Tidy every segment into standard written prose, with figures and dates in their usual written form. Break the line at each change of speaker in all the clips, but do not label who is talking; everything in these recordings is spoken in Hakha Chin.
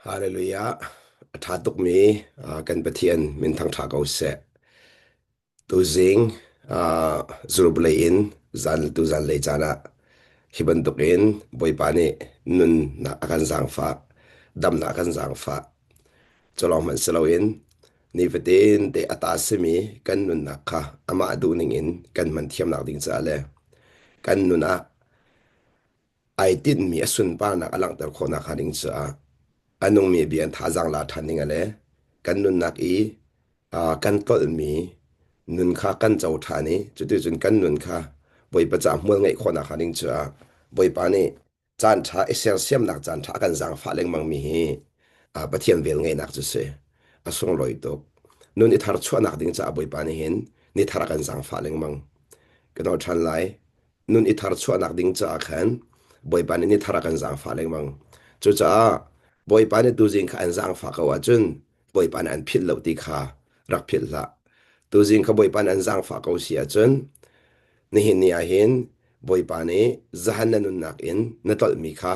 Hallelujah. A ṭha tukmi kan Pathian min thangṭha ko seh. Tuzing zurblei in zan tu zanlei caan ah hi bantukin Bawipa nih nunnak a kan zaangfah, damnak a kan zaangfah. Cu lawng hmanh si loin nifatin te a ta simi kan nunnak kha amah duhning in kan hman thiamnak ding caah le kan nun ah ai tinhmi a sunparnak a langhter khawhnak hnga ding caah a nungmi bia in thazaang la ṭhan ding le kan nunnak i kan tlolhmi nun kha kan co ṭhan i cuticun kan nun kha Bawipa caah hmual ngeih khawhnak hnga ding caah Bawipa nih caan ṭha i sersiamnak caan ṭha a kan zaangfah lengmangmi hi Pathian velngeihnak cu si. A sunglawi tuk. Nun i thar chuahnak ding caah Bawipa nih hin ni thar a kan zaangfah lengmang. Ka nawl ṭhan lai. Nun i thar chuahnak ding caah khan Bawipa nih ni thar a kan zaangfah lengmang. Cucaah Bawipa nih tuzing kha an zaangfah ko ahcun Bawipa nih an philh lo ti kha rak philh hlah. Tuzing kha Bawipa nih an zaangfah ko si ahcun nihin ni ah hin Bawipa nih zahan na nunnak in na tlolhmi kha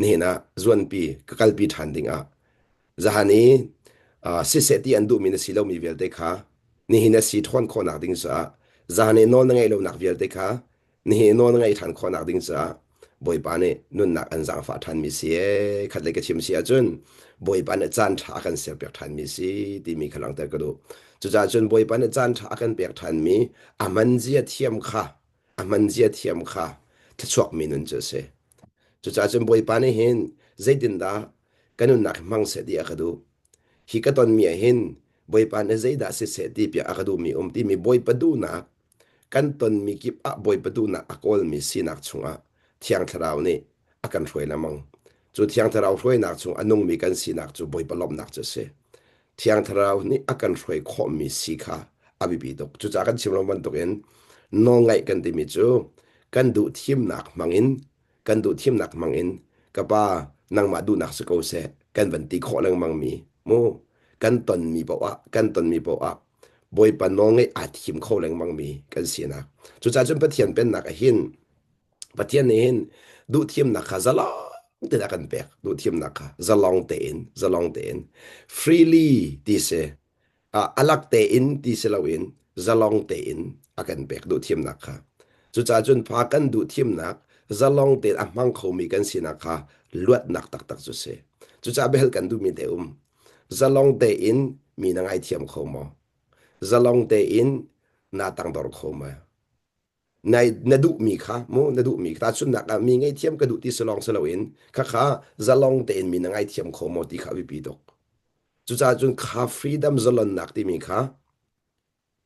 nihin ah zuanpi ka kalpi ṭhan ding ah zahan i siseh ti an duhmi na si lomi vialte kha nihin na si ṭhawn khawhnak ding caah zahan i nawl na ngeih lonak vialte kha nihin nawl na ngeih ṭhan khawhnak ding caah Bawipa nih nunnak an zaangfah ṭhanmi si ee khat lei ka chim si ahcun Bawipa nih caan ṭha a kan serpiak ṭhanmi si timi kha langhter ka duh. Cucaah cun Bawipa nih caan ṭha a kan pek ṭhanmi a man zia thiam kha a hman zia thiam kha thluachuakmi nun cu a si. Cucaah cun Bawipa nih hin zeitindah ka nunnak hi hmang seh ti a ka duh. Hi ka tonmi ah hin Bawipa nih zeidah siseh ti piak a ka duhmi um timi Bawipa duhnak kan tonmi kip ah Bawipa duhnak a kawlmi sinak chungah Thiang Thlarau nih a kan hruai lengmang. Cu Thiang Thlarau hruainak chung a nungmi kan sinak cu Bawipa lawmhnak cu a si. Thiang Thlarau nih a kan hruai khawhmi si kha a biapi tuk. Cucaah kan chim lo bantukin nawlngaih kan timi cu kan duh thimnak hmangin kan duh thimnak hmangin ka pa nangmah duhnak si ko seh kan van ti khawh lengmangmi mu kan tonmi paoh ah kan tonmi paoh ah Bawipa nawlngaih aa thim kho lengmangmi kan sinak. Cucaah cun Pathian pennak ah hin Pathian nih hin duhthimnak kha zalong tein a kan pek. Duhthimnak kha zalong tein, zalong tein. Freely ti si. A lak tein ti si loin zalong tein a kan pek duhthimnak kha. Cucaah cun fa kan duhthimnak zalong tein a hmang khomi kan sinak kha luatnak taktak cu si. Cucaah biahal kan duhmi te um. Zalong tein mi na ngaithiam kho maw? Zalong tein naa tangdor kho maw? Na, na duhmi kha mu na duhmi tahchunhnak ah mi ngaihthiam ka duh ti si lawng si loin khakha zalong tein mi na ngaithiam kho maw ti kha a biapi tuk. Cucaah cun kha freedom zalonnak timi kha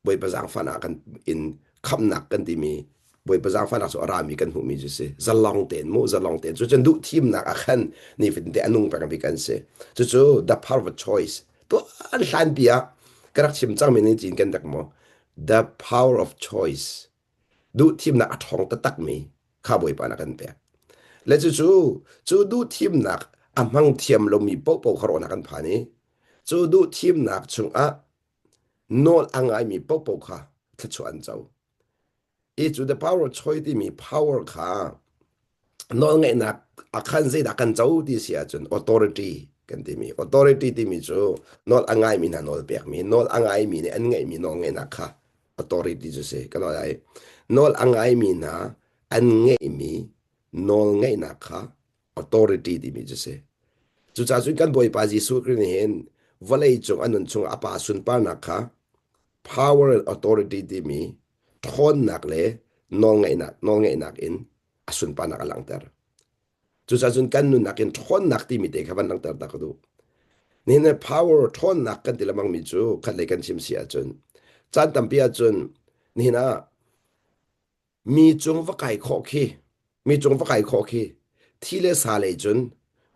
Bawipa zaangfahnak kan in khamnak kan timi Bawipa zaangfahnak cu a rami kan hmuhmi cu si zalong tein mu zalong tein cu cun duh thimnak ah khan nifatin te a nung peng bik an si cucu the power of choice tuan hlan pi ah ka rak chim cangmi nih cin kan rak maw the power of choice duh thimnak a ṭhawng taktakmi kha Bawipa na kan pek le cucu cu duh thimnak a hmang thiam lomi paohpaoh kha rawhnak kan phan i cu duh thimnak chungah nawl a ngaimi paohpaoh kha thluachuah an co. I cu the power of choice timi power kha nawlngeihnak a khan zeidah kan co ti si ahcun authority kan timi authority timi cu nawl a ngaimi hna nawl pekmi nawl a ngaimi nih an ngeihmi nawlngeihnak kha authority cu si kan ai nawl a ngaimi hna an ngeihmi nawlngeihnak kha authority timi cu si. Cucaah cun kan Bawipa Jesuh Khrih nih hin vawlei cung a nun chung a pa sunparnak kha power and authority timi ṭhawnnak le nawlngeihnak nawlngeihnak in a sunparnak a langhter. Cucaah cun kan nunnak in ṭhawnnak timi te kha van langhter ta ka duh. Nihin power ṭhawnnak kan ti lengmangmi cu khatlei kan chim si ahcun caan tampi ahcun nihin ah Mi cung va kai khawh khi mi cung va kai khawh khi thi le sa lei cun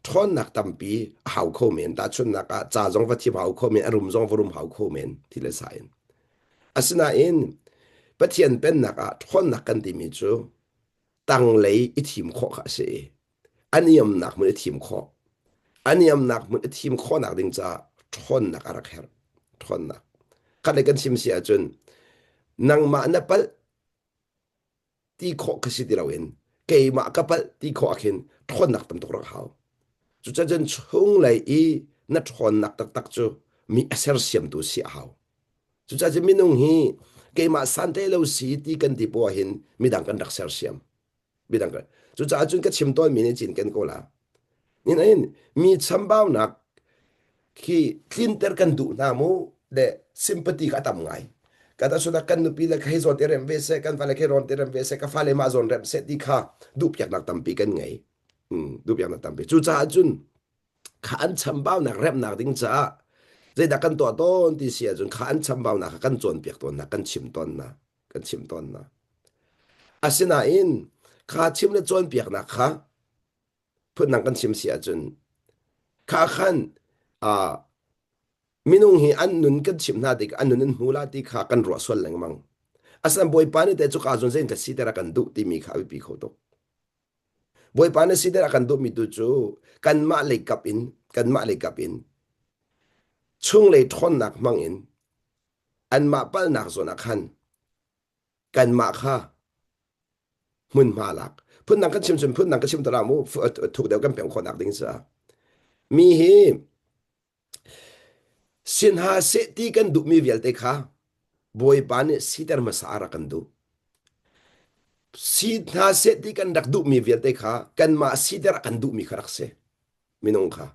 ṭhawnnak tampi a hau kho men. Tahchunhnak ah ca zong va thim hau kho men, a rum zong va rum hau kho men thi le sa in. Asinain Pathian pennak ah ṭhawnnak kan timi cu tanglei i thim khawh kha a si i a niamnak hmun i thim khawh. A niamnak hmun i thim khawhnak ding caah ṭhawnnak a rak herh. Ṭhawnnak. Khatlei kan chim si ahcun nangmah na palh ti khawh ka si ti loin keimah ka palh ti khawh ah khin ṭhawnnak tam tuk rak hau. Cucacun chunglei i na ṭhawnnak taktak cu mi a sersiamtu si a hau. Cucacun minung hi keimah santlai lo si ti kan ti poah hin midang kan rak sersiam. Midang kan. Cucaah cun ka chim tawnmi nih cin ken ko la. Ninain mi chambaunak khi tlinter kan duh hna mu le sympathy kha a tam ngai. Ka ta sudah kan nupi le hei zawn te rem ve seh, kan fale khi rawn te rem ve seh, ka fale mah zawn rem seh ti kha duhpiaknak tampi kan ngei. Duhpiaknak tampi. Cucaah cun kha an chambaunak remnak ding caah zeidah kan tuah tawn ti si ahcun kha an chambaunak kha kan cawnpiak tawn hna, kan chim tawn hna, kan chim tawn hna. Asinain kha chim le cawnpiaknak kha phundang kan chim si ahcun kha khan uh, minung hi an nun kan chimh hna tik an nun an hmu la ti kha kan ruah sual lengmang. Asinain Bawipa nih teh cuka cun zein ka siter a kan duh timi kha a biapi kho tuk. Bawipa nih siter a kan duhmi tu cu kanmah lei kap in kanmah lei kap in chunglei ṭhawnnak hmang in anmah palhnak zawn ah khan kanmah kha hmunhma lak phundang kan chim cun phundang ka chim tala mu thuk deuh kan peng khawhnak ding caah mi hi sin ha seh ti kan duhmi vialte kha Bawipa nih siter hmasa a rak kan duh si hna seh ti kan rak duhmi vialte kha kanmah siter a kan duhmi kha rak si minung kha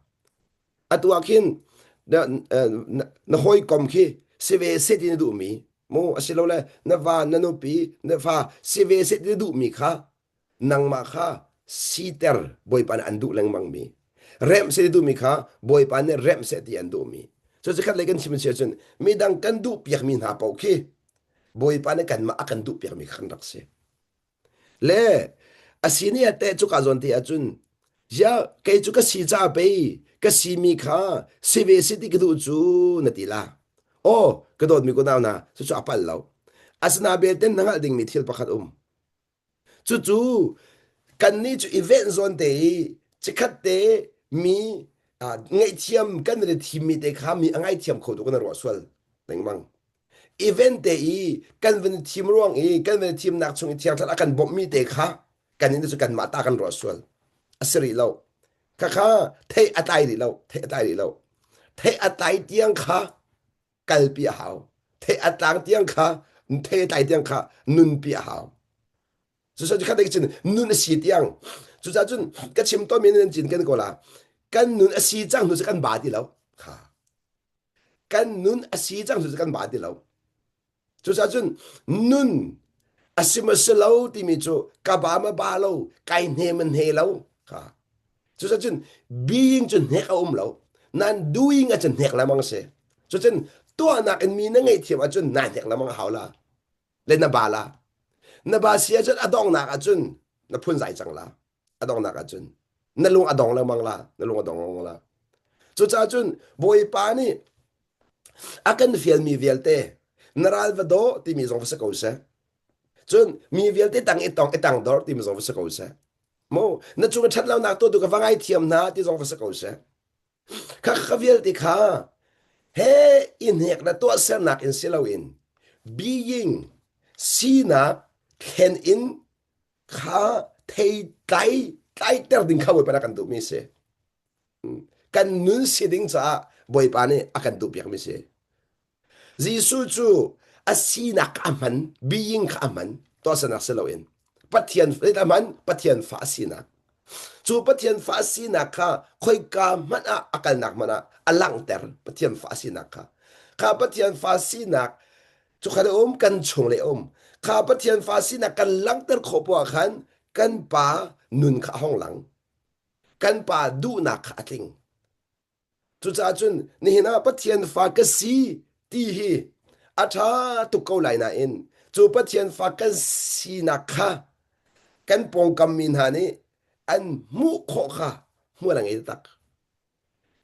Atu ah khin na, na, na hawikom khi si ve seh ti na duhmi mu asilole na va na nupi na fa si ve seh ti na duhmi kha nangmah kha siter Bawipa nih an duh lengmang mi remh seh ti duhmi kha Bawipa nih remh seh ti an duhmi cu khat lei kan chim si ahcun midang kan duh piakmi hna paoh khi Bawipa nih kanmah a kan duh piakmi kha kan rak si. Le a si ni ah teh cuka zawn te ahcun ziah kei cu ka si caah pei ka simi kha si ve si ti ka duh cu na ti la. Aw ka dawtmi kunau hna cucu a palh lo. Asina belte na hngalh dingmi thil pakhat um. Cucu kannih cu i venh zawn te i chikkhat te mi ngaihthiam kan i thimmi te kha mi a ngaithiam kho tu kan ruah sual lengmang. Event te i kan van i thim ruang i kan van i thimnak chung i thiang thlarau a kan bawmhmi te kha kan in cu kanmah ta kan ruah sual a si rih lo khakha theih a tlai rih lo theih a tlai rih lo theih a tlai tiang kha kalpi a hau theih a tlang tiang kha thei a tlai tiang kha nunpi a hau cucu khat cun nun a si tiang cucaah cun ka chim tawnmi nan cin kan ko la kan nun a si cang hnu cu kan ba ti lo kha Kan nun a si cang cu kan ba ti lo. Cucaah cun nun a si ma si lo timi cu ka ba ma ba lo, kai hne ma hne lo. Kha. Cucaah cun being cu hnek a um lo. Nan doing ah cun hnek lemang si. Cucun tuahnak in mi na ngaihthiam ahcun na hnek lemang a hau la. Le na ba la. Na ba si ahcun a donghnak ahcun na phunzai cang la. A donghnak ahcun na lung a dong lengmang la na lung a dong lengmang la cucaah cun bawipa nih a kan fialmi vialte na ral va daw timi zong va si ko seh cun mi vialte tang i tong i tang dor timi zong va si ko seh mo na cung i ṭhat lonak tuah tu ka va ngaithiam hna ti zong va si ko seh kha kha vialte kha he i hnek na tuahsernak in si loin being sinak thlen in kha thei tlai tlaiter ding kha Bawipa nih a kan duhmi a si. Kan nun si ding caah Bawipa nih a kan duhpiakmi si. Jesuh cu a sinak a hman, being kha a hman, tuahsernak si loin. Pathian a hman, Pathian fa a sinak. Cu Pathian fa a sinak kha khoika hmanh ah a kalnak hmanh ah a langhter Pathian fa a sinak kha. Kha Pathian fa sinak Cu kha le um kan chung le um kha Pathian fa sinak kan langhter khawh poah khan kan pa nun kha a hong lang. Kan pa duhnak kha a tling. Cucaah cun nihin ah Pathian fa ka si ti hi a ṭha tuk ko lai nain cu Pathian fa kan sinak kha kan pawngkam mi hna nih an hmuh khawh kha hmual a ngei taktak.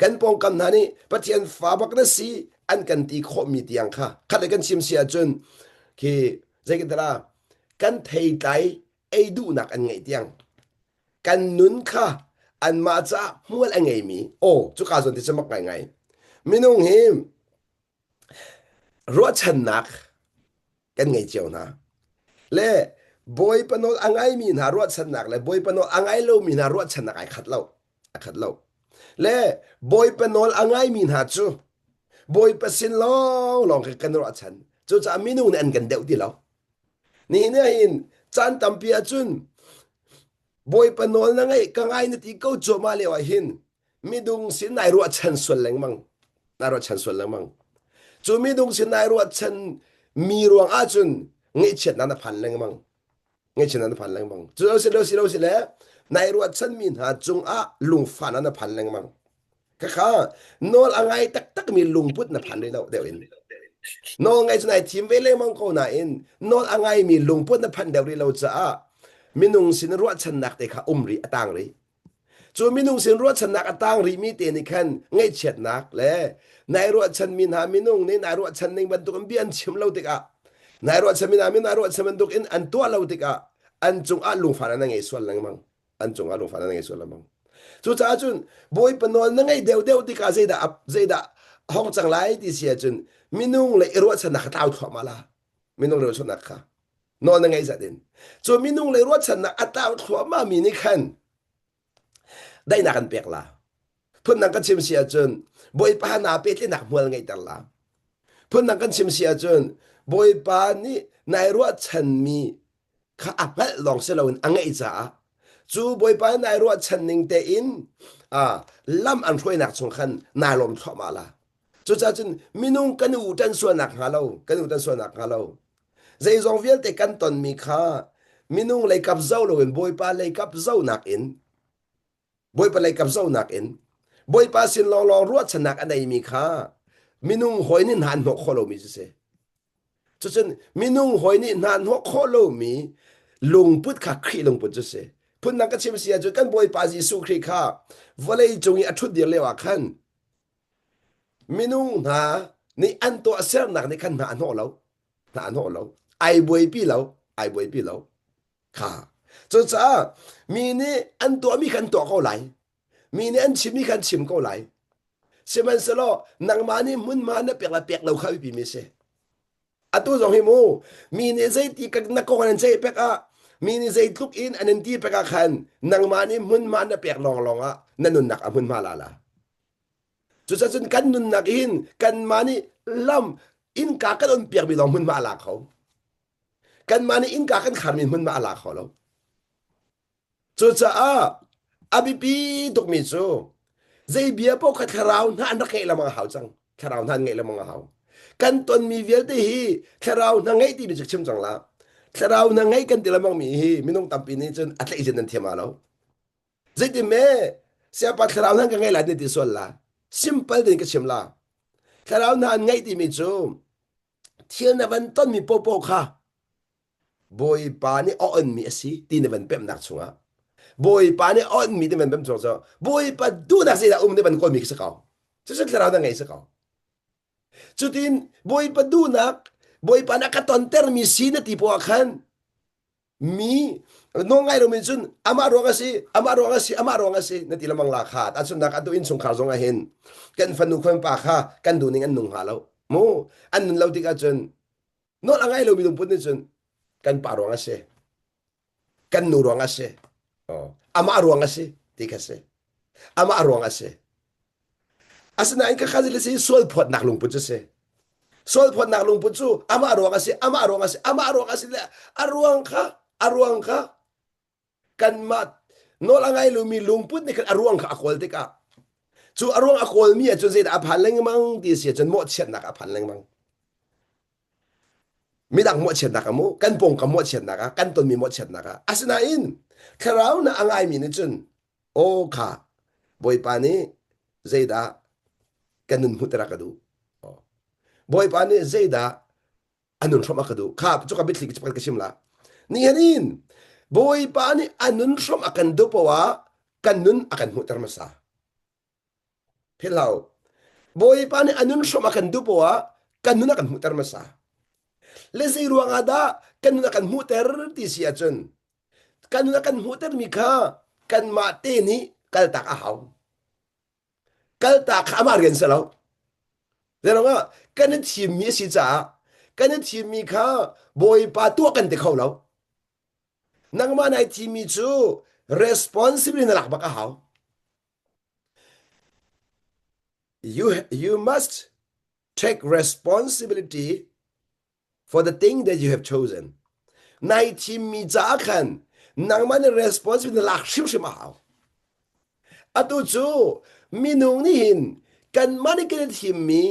Kan pawngkam hna nih Pathian fa bak na si an kan ti khawhmi tiang kha khat le kan chim si ahcun khi zeitindah kan theitlai ei duhnak an ngeih tiang kan nun kha anmah caah hmual a ngeimi aw cuka zawn ti cu mak ngaingai minung hi ruahchannak kan ngei cio hna le Bawipa nawl a ngaimi hna ruahchannak le Bawipa nawl a ngai lomi hna ruahchannak ai khat lo a khat lo. Le Bawipa nawl a ngaimi hna cu Bawipa sin lawnglawng khi kan ruahchan. Cucaah minung nih an kan deuh ti lo. Nihin ah hin caan tampi ahcun Bawipa nawl na ngaih ka ngai na ti ko cuahmah lio ah hin midung sin nai ruahchan sual lengmang. Nai ruahchan sual lengmang. Cu midung sin nai ruahchan mi ruang ahcun ngaihchiatnak na phan lengmang. Ngaihchiatnak na phan lengmang. Cu lo si lo si lo si le nai ruahchanmi hna cungah lungfahnak na phan lengmang. Khakha nawl a ngai taktakmi lungput na phan rih lo deuh in. Nawl ngai cu nai thim ve lengmang ko nain nawl a ngaimi lungput na phanh deuh rih lo caah minung sin ruahchannak te kha um rih a tang rih. Cu minung sin ruahchannak a tang rihmi te nih khan ngaihchiatnak le nai ruahchanmi hna minung nih nai ruahchan ning bantukin bia an chim lo tikah nai ruahchanmi hna minung nai ruahchan bantukin an tuah lo tikah an cungah lungfahnak na ngei sual lengmang. An cungah lungfahnak na ngei sual lengmang. Cucaah cun Bawipa nawl na ngeih deuhdeuh tikah zeidah zeidah a hong cang lai ti si ahcun minung le i ruahchannak kha tlau thluahmah la. Minung le ruahchannak kha nawl na ngeih zat in. Cu minung le ruahchannak a tlau thluahmah mi nih khan daihnak an pek la. Phundang kan chim si ahcun Bawipa naa pehtlinak hmual ngeihter la. Phundang kan chim si ahcun Bawipa nih nai ruahchanmi kha a hngalh lawng si loin a ngeih caah cu Bawipa nih nai ruahchan ning tein lam an hruainak chung khan naa lawm thluahmah la. Cucaah cun minung kan i uṭan sualnak hnga lo, kan i uṭan sualnak hnga lo. Zeizong vialte kan tonmi kha minung leikap zo loin Bawipa leikap zonak in Bawipa leikap zonak in Bawipa sin lawnglawng ruahchannak a neimi kha minung hawi nih hna an hnawh khawh lomi cu si. Cucun minung hawi nih hna hnawh khawh lomi lungput kha Khrih lungput cu si. Phundang ka chim si ahcun kan Bawipa Jesuh Khrih kha vawlei cung i a ṭhut dir lio ah khan minung hna nih an tuahsernak nih khan hna a hnawh lo. Hna a hnawh lo. Ai buaipi lo. Ai buaipi lo. Kha. Cucaah mi nih an tuahmi kha an tuah ko lai. Mi nih an chimmi kha an chim ko lai. Sihmanhsehlaw nangmah nih hmunhma na pek le pek lo kha biapi mi si. Atu zong hi mu mi nih zeiti ka na kong an ceih pek ah mi nih zeitluk in an in ti pek ah khan nangmah nih hmunhma na pek lawnglawng ah na nunnak a hmunhma la la. Cucaah cun kan nunnak hin kanmah nih lam innka kan on piakmi lawng hmunhma a la kho. Kanmah nih innka kan kharmi hmunhma a la kho lo. Cucaah a biapi tukmi cu zei bia paoh kha thlarau hna an rak ngeih lengmang a hau cang. Thlarau hna an ngeih lengmang a hau. Kan tonmi vialte hi thlarau hna ngeih timi cu chim cang la. Thlarau hna ngeih kan ti lengmang mi hi minung tampi nih cun a tlaih in an thiam lo. Zeitin me siapa thlarau hna ka ngei lai ti sual la. Simple tein ka chim la. Thlarau hna an ngeih timi cu thil na van tonmi popo kha Bawipa nih a onmi a si ti na van pemhnak chungah Bawipa nih a onmi ti van pemh chung cu Bawipa duhnak zeidah um ti van kawlmi khi si ko. Cucu thlarau na ngei si ko. Cutin Bawipa duhnak Bawipa nih a ka tontermi si na ti poah khan mi nawl ngai lomi cun amah ruang a si amah ruang a si amah ruang a si na ti lamang la kha tahchunhnak atu innchungkhar zong ah hin kan fanu khuan pa kha kan duh ning an nung hnga lo mu an nun lo tikah cun nawl a ngai lomi lungput nih cun kan pa ruang a si kan nu ruang a si amah ruang a si ti kha si amah ruang a si asinain ka kha si sual phawtnak lungput cu si sual phawtnak lungput cu amah ruang a si amah ruang a si amah ruang a si le a ruang kha a ruang kha kanmah nawl a ngai lomi lungput nih khan a ruang kha a kawl tikah cu a ruang a kawlmi ahcun zeidah a phan lengmang ti si ahcun mawhchiatnak a phan lengmang midang mawhchiatnak a mu kan pawngkam mawhchiatnak ah kan tonmi mawhchiatnak ah asinain thlarau na a ngaimi nih cun aw kha bawipa nih zeidah kan nun hmuh ka duh bawipa nih zeidah a nun hrawmh a ka duh kha cuka biathli ka ka chim la ni hanin bawipa nih a nun hrawmh a kan duh poah kan nun a kan hmuhter hmasa philh bawipa nih a nun hrawmh a kan duh poah kan nun a kan hmuhter hmasa le zei ruang ah dah kan nun a kan hmuhter ti si ahcun kan nun a kan hmuhtermi kha kanmah te nih kaltak a hau kaltak kha amah rian si lo Zeiruangah kan i thimmi a si caah kan i thimmi kha Bawipa tuah kan ti kho lo. Nangmah nai thimmi cu responsibility na lak bak a hau. You must take responsibility for the thing that you have chosen. Nai thimmi caah khan nangmah nih responsibility na lak hrimhrim a hau. Atu cu minung nih hin kanmah nih kan i thimmi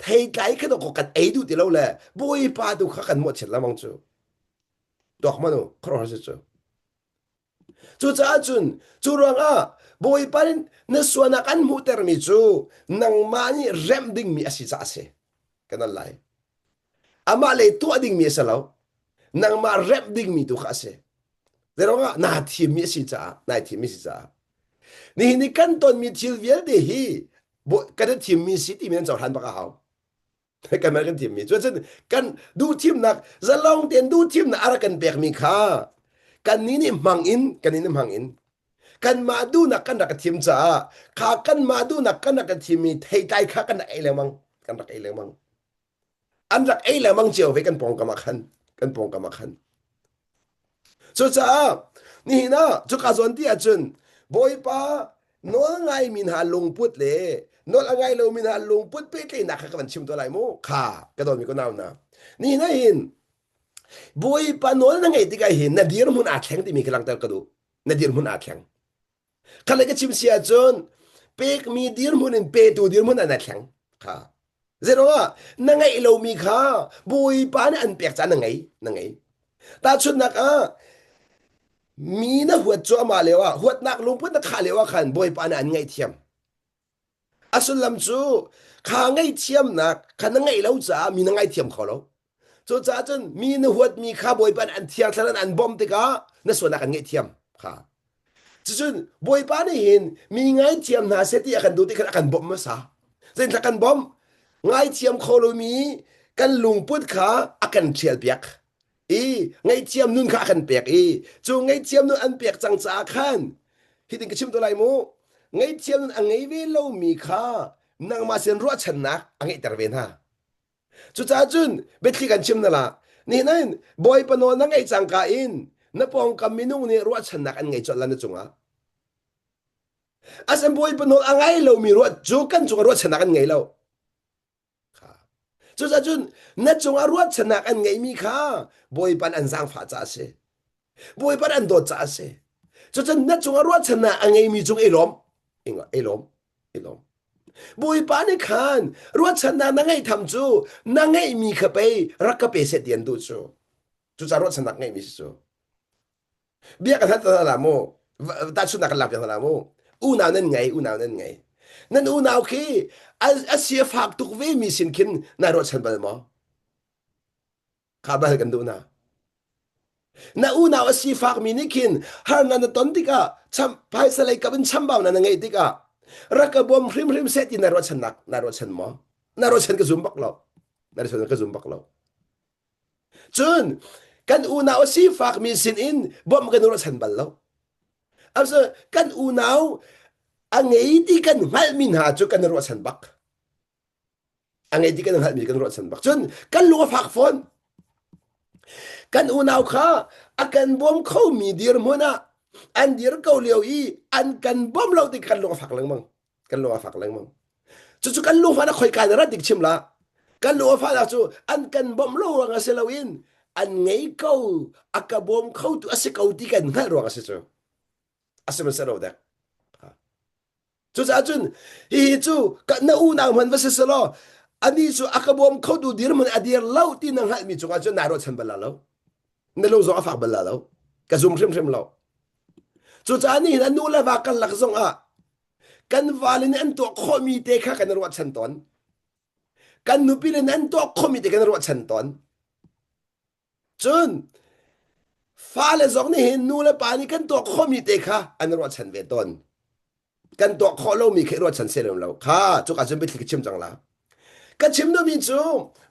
theitlai kha dawkaw kan ei duh ti lo le Bawipa tu kha kan mawhchiat lengmang cu. Tuak hmanh u, khuaruahhar si cu. Cucaah cun cu ruangah Bawipa nih na sualnak an hmuhtermi cu nangmah nih remh dingmi a si caah a si. Kan al lai. Amah lei tuah dingmi a si lo. Nangmah remh dingmi tu kha a si. Zeiruangah naa thimmi a si caah, nai thimmi a si caah. Nihin ni kan tonmi thil vialte hi kan i thimmi si timi nan cohlan bak a hau. Kan kan thimmi. Cuacun kan duhthimnak zalong tein duhthimnak a rak kan pekmi kha kannih nih hmang in kan nih hmang in kanmah duhnak kan rak thim caah kha kanmah duhnak kan rak thimmi theitlai kha kan rak ei lengmang kan rak ei lengmang an rak ei lengmang cio ve kan pawngkam ah khan kan pawngkam ah khan Cucaah nihin ah cuka zawn ti ahcun Bawipa nawl ngaimi hna lungput le nawl a ngai lomi hna lungput pehtlaihnak kha ka van chim tuah lai mu kha ka dawtmi ka nau hna. Nihin ah hin Bawipa nawl na ngaih tikah hin na dirhmun aa thleng timi khi langhter ka duh. Na dirhmun aa thleng. Kha le ka chim si ahcun pekmi dirhmun in petu dirhmun ah na thleng. Kha. Zeiruangah na ngeih lomi kha Bawipa nih an pek caan na ngei, na ngei. Tahchunhnak ah mi na huat cuahmah lio ah huatnak lungput na khah lio ah khan Bawipa nih an ngaihthiam. A sullam cu kha ngaihthiamnak kha na ngeih lo caah mi na ngaithiam kho lo. Cucaah cun mi na huatmi kha Bawipa nih an thiang thlarau an bawmh tikah na sualnak an ngaihthiam kha. Cucun Bawipa nih hin mi ngaithiam hna seh ti a kan duh ti khan a kan bawmh hmasa. Zeithla kan bawmh? Ngaithiam kho lomi kan lungput kha a kan ṭhialpiak i ngaihthiam nun kha a kan pek i cu ngaihthiam nun an pek cang caah khan hitin ka chim to lai mu ngaihthiam nun a ngei ve lomi kha nangmah sin ruahchannak a ngeihter ve hna. Cucaah cun biathli kan chim na la. Nihin ah hin Bawipa nawl na ngeih cangka in na pawngkam minung nih ruahchannak an ngei colh la na cungah. Asan Bawipa nawl a ngai lomi ruah cu kan cungah ruahchannak an ngei lo. Cucaah cun na cungah ruahchannak an ngeihmi kha Bawipa an zaangfah caah a si. Bawipa an dawt caah a si. Cucun na cungah ruahchannak a ngeimi cung i lawm. I lawm. I lawm. Bawipa nih khan ruahchannak na ngeih tham cu na ngeihmi kha pei rak ka pe seh ti an duh cu. Cucaah ruahchannak ngeihmi si cu. Bia kan hal la mu. Tahchunhnak kan lak piak la mu. Unau nan ngei, unau nan ngei. Nan unau khi a si a fak tuk ve mi sin khin nai ruahchan bal maw? Kha bal kan duh na. Na unau a sifakmi nih khin harnak na ton tikah cham phaisa lei kap in chambaunak na ngeih tikah rak ka bawm hrimhrim seh ti na ruahchannak na ruahchan maw? Na ruahchan ka zum bak lo. Na ruahchan ka zum bak lo. Cun kan unau a sifakmi sin in bawmh kan ruahchan bal lo. Asa kan unau a ngei ti kan hngalhmi hna cu kan ruahchan bak. A ngei ti kan hngalhmi kan ruahchan bak. Cun kan lung a fak fawn. Kan unau kha a kan bawm khomi dirhmun ah an dir ko lio i an kan bawm lo ti kan lung a fak lengmang. Kan lung a fak lengmang. Cucu kan lung fahnak khoi ka na rat dik chim la. Kan lung a fahnak cu an kan bawmh lo ruang a si loin an ngei ko a ka bawm kho tu a si ko ti kan hngalh ruang a si cu. A si man lo dek. Cucaah cun hihi cu na unau hman va si selaw ani cu a ka bawm kho tu dirhmun a dir lo ti na hngalhmi cungah cun naa ruahchan bal la lo. Na lung zong a fak bal la lo. Ka zum hrimhrim lo. Cucaah nihin a nu le va karlak zong ah kan vale nih an tuah khawhmi te kha kan ruahchan tawn. Kan nupi le nih an tuah khawhmi te kan ruahchan tawn. Cun fale zong nih hin nu le pa nih kan tuah khawhmi te kha an ruahchan ve tawn. Kan tuah khawh lomi kha i ruahchan se lo. Kha cuka cun biathli ka chim cang la. Ka chim duhmi cu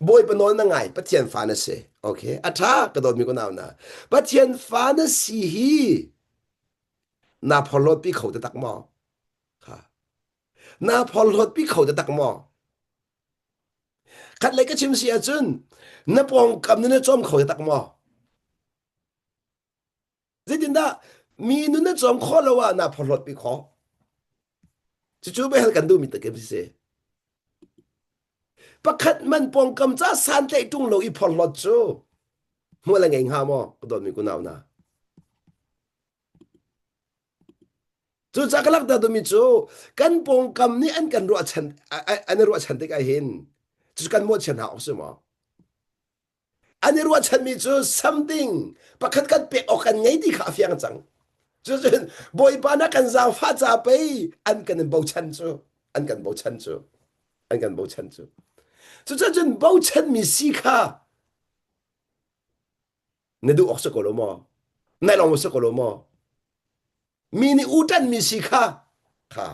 Bawipa nawl na ngai Pathian fa na si. Okay, a ṭha ka dawtmi ka nau na. Pathian fa na si hi naa phorhlawtpi kho taktak maw? Kha. Naa phorhlawtpi kho taktak maw? Khatlei ka chim si ahcun na pawngkam nih na cawm kho taktak maw? Zeitindah mi nun na cawm khawh lo ah naa phorhlawtpi khawh? Cucu behal kan duhmi tak si. Pakhat man pawngkam ca santlaih ṭung lo i phorhlawt cu hmual a ngei hnga maw? Ka dawtmi kunau hna. Cucaah ka langhter duhmi cu kan pawngkam nih an kan ruahchan an i ruahchan tik ahhin cucu kan mawhchiat hna awk si maw? An i ruahchanmi cu something pakhat kan pek awk kan ngei ti kha a fiang cang. Cucun Bawipa na kan zaangfah ca pei an kan in bochan cu an kan bochan cu an kan bochan cu. Cucun bochanmi si kha na duh awk si ko lo maw? Nai lawng si ko lo maw? Mi nih u ṭanmi si kha kha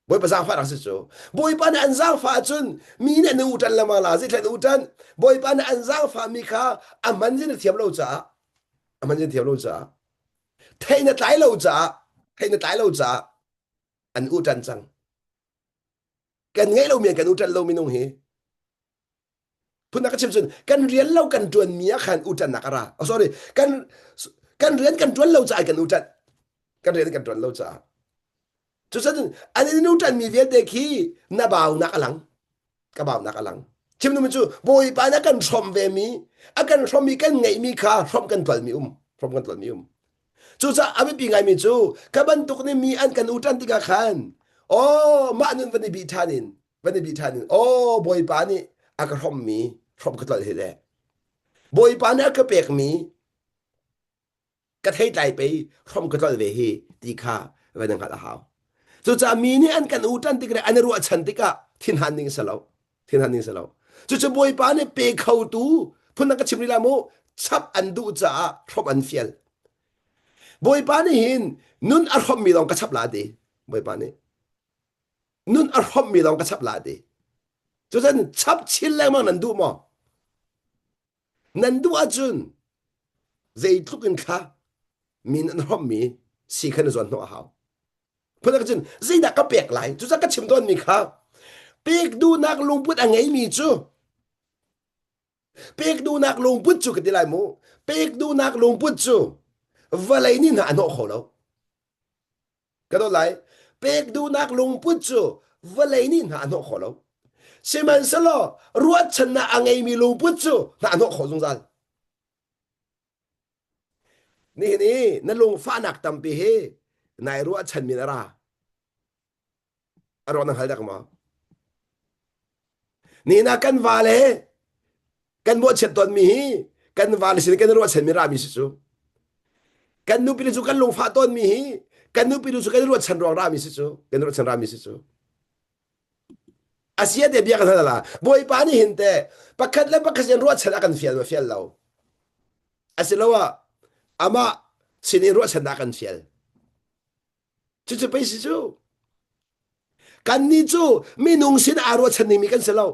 Bawipa zaangfahnak si cu. Bawipa nih an zaangfah ahcun mi nih an u ṭan lengmang la zeitluk an u ṭan. Bawipa nih an zaangfahmi kha a man zin a thiam lo caah a man zin thiam lo caah theih na tlai lo caah theih na tlai lo caah an u ṭan cang. Kan ngeih lomi an kan u ṭan lo minung hi. Phundang ka chim cun kan rian lo kan ṭuanmi ah khan u ṭannak a ra. Oh, sorry, kan kan rian kan ṭuan lo caah kan u ṭan. Kan rian kan ṭuan lo caah. Cucaah an in u ṭanmi vialte khi na baunak a lang. Ka baunak a lang. Chim duhmi cu Bawipa na kan hrawmh ve mi, a kan hrawmmi kan ngeihmi kha hrawmh kan tualmi um. Hrawmh kan tualmi um. Cucaah a biapi ngaimi cu ka bantuk nih mi an kan u ṭan tikah khan oh mah nun van i bih ṭhan in van i bih ṭhan in aw Bawipa nih a ka hrommi hrom ka tlolh hi le Bawipa nih a ka pekmi ka theitlai pei hrom ka tlolh ve hi ti kha van i hngalh a hau. Cucaah mi nih an kan uṭan tik le an i ruahchan tikah thinhan ding si lo. Thinhan ding si lo. Cucu Bawipa nih pe khotu phundang ka chim rih la mu chap an duh caah hrom an fial. Bawipa nih hin nun a hrommi lawng ka chap la ti. Bawipa nih. Nun a hromhmi lawng ka chap la ti. Cucun chap chin lengmang nan duh maw? Nan duh ahcun zeitluk in thla min an hromhmi si kha na zuan hnawh a hau. Phundang cun zeidah ka pek lai? Cucun ka chim tawnmi kha pek duhnak lungput a ngeimi cu pek duhnak lungput cu ka ti lai mu pek duhnak lungput cu vawlei nih hna a hnawh kho lo. Ka dawt lai. Pek duhnak lungput cu vawlei nih hna a hnawh khawh lo. Sihmanhsehlaw ruahchannak a ngeimi lungput cu hna a hnawh khawh zungzal. Nihin i na lungfahnak tampi hi nai ruahchan min a ra. A ruang na hngal dak maw? Nihin ah kan vale kan mawhchiat tawnmi hi kan vale sin kan ruahchanmi rami si cu. Kan nupi cu kan lungfah tawnmi hi kan nupi cu kan ruahchan ruang rami si cu. Kan ruahchan rami si cu. Asia te bia kan hal la. Bawipa nih hin te pakhat le pakhat sin ruahchan a kan fial ma fial lo. Asiloah amah sin in ruahchan a kan fial. Cucu pei si cu. Kannih cu minung sin aa ruahchan dingmi kan si lo.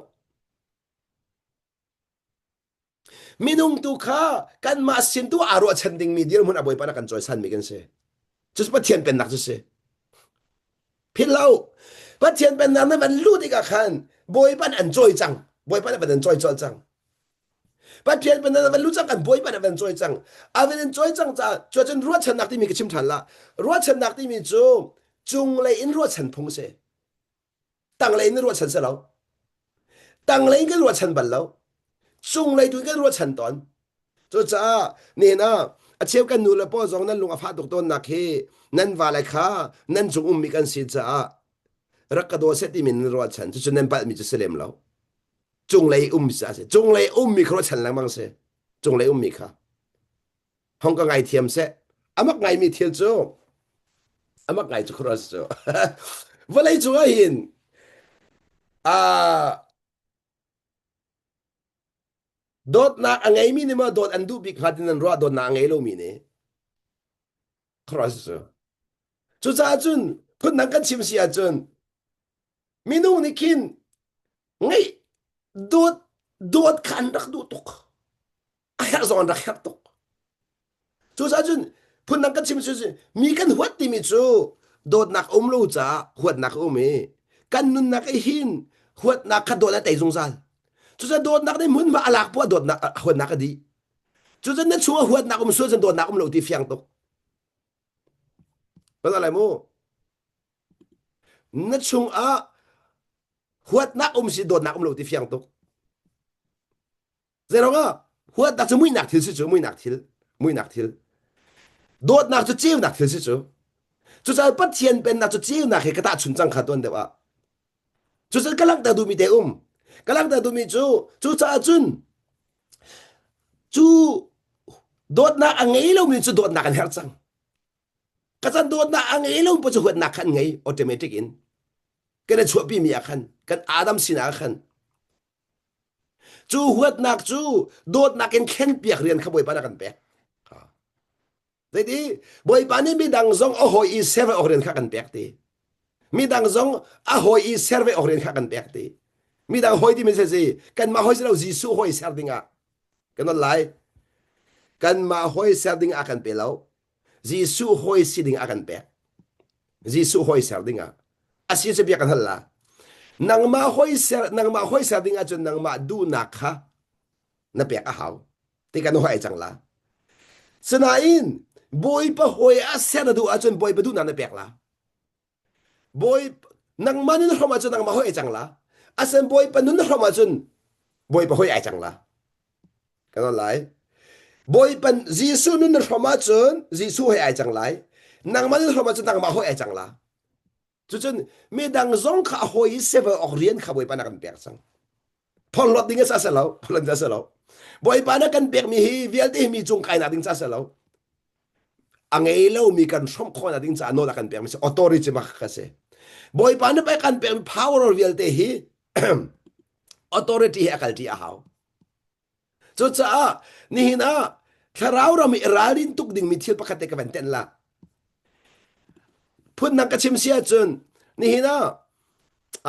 Minung tu kha kanmah sin tu aa ruahchan dingmi dirhmun a Bawipa na kan cawisanmi kan si. Cucu Pathian pennak cu si. Philh lo. Pathian pennak na van luh tikah khan Bawipa an cawi cang. Bawipa nih van an cawi colh cang. Pathian pennak na van luh cang kan Bawipa nih van cawi cang. A van in cawi cang caah cuacun ruahchannak timi ka chim ṭhan la. Ruahchannak timi cu cunglei in ruahchan phung si. Tanglei in ruahchan si lo. Tanglei in kan ruahchan bal lo. Cunglei tu in kan ruahchan tawn. Cucaah nihin ah a cheu kan nu le paw zong nan lung a fah tuk tawnnak hi nan vale kha nan cung ummi kan si caah rak ka daw seh timi nan ruahchan. Cucu nan palhmi cu si lem lo. Cunglei um si a si. Cunglei ummi kha ruahchan lengmang si. Cunglei ummi kha. Hong ka ngaithiam seh. Amak ngaimi thil cu amak ngai cu cross cu vawlei cung ah hin uh, dawtnak a ngeimi nih maw dawt an duh bik hnga tin an ruah dawtnak a ngei lomi nih cross cu cucaah cun phundang kan chim si ahcun minung nih khin ngeih dawt dawt kha an rak duh tuk a herh zong an rak herh tuk cucaah cun phundang kan chim cu mi kan huat timi cu dawtnak um lo caah huatnak a um i kan nunnak i hin huatnak kha dawt a tei zungzal cucaah dawtnak nih hmunhma a lak poah dawtnak huatnak a dih cucaah na chungah huatnak um sual cun dawtnak um lo ti fiang tuk Kan lai mu na chungah. Huatnak um si dawtnak um lo ti fiang tuk. Zeiruangah huatnak cu muihnak thil si cu muihnak thil muihnak thil. Dawtnak cu ceunak thil si cu. Cucaah Pathian pennak cu ceunak he ka tahchun cang kha tuan deuh ah. Cucaah ka langhter duhmi te um. Ka langhter duhmi cu cucaah cun cu dawtnak a ngei lomi cu dawtnak an herh cang. Ka can dawtnak a ngei lo pa cu huatnak kha an ngei automatic in. Kan i chuahpi mi ah khan kan Adam sinah ah khan cu huatnak cu dawtnak in thlenpiak rian kha Bawipa nih a kan pek. Zeiti Bawipa nih midang zong a hawi i ser ve awk rian kha kan pek ti. Midang zong a hawi i ser ve awk rian kha kan pek ti. Midang hawi timi si kanmah hawi si lo Jesuh hawi ser dingah kan on lai. Kanmah hawi ser ding ah kan pe lo. Jesuh hawi si ding ah kan pek. Jesuh hawi ser dingah. Asi cu bia kan hal la. Nangmah hawi ser nangmah hawi ser ding ahcun nangmah duhnak kha na pek a hau. Ti kan hawi cang la. Sinain Bawipa hawi a ser na duh ahcun Bawipa duhnak na pek la. Bawi nangmah nun hrom ahcun nangmah hawi ai cang la. Asen Bawipa nun hrom ahcun Bawipa hawi ai cang la. Kan lai. Bawipa Jesuh nun na hrom ahcun Jesuh hawi ai cang lai. Nangmah nun hrom ahcun nangmah hawi ai cang la. Cucun midang zong kha a hawi i sevel awk rian kha Bawipa na kan pek cang. Phorhlawt ding a sa lo, phorhlawt sa lo. Bawipa na kan pekmi hi vialte hi mi cung kainak ding ca si lo. A ngei lomi kan hrawmh khawhnak ding caah nawl a kan pekmi si authority bak ka si. Bawipa na pek kan pekmi power vialte hi authority hi a kalṭi a hau. Cucaah nihin ah thlarau ram i ralrin tuk dingmi thil pakhat te ka van tenh la. Phundang ka chim si ahcun nihin ah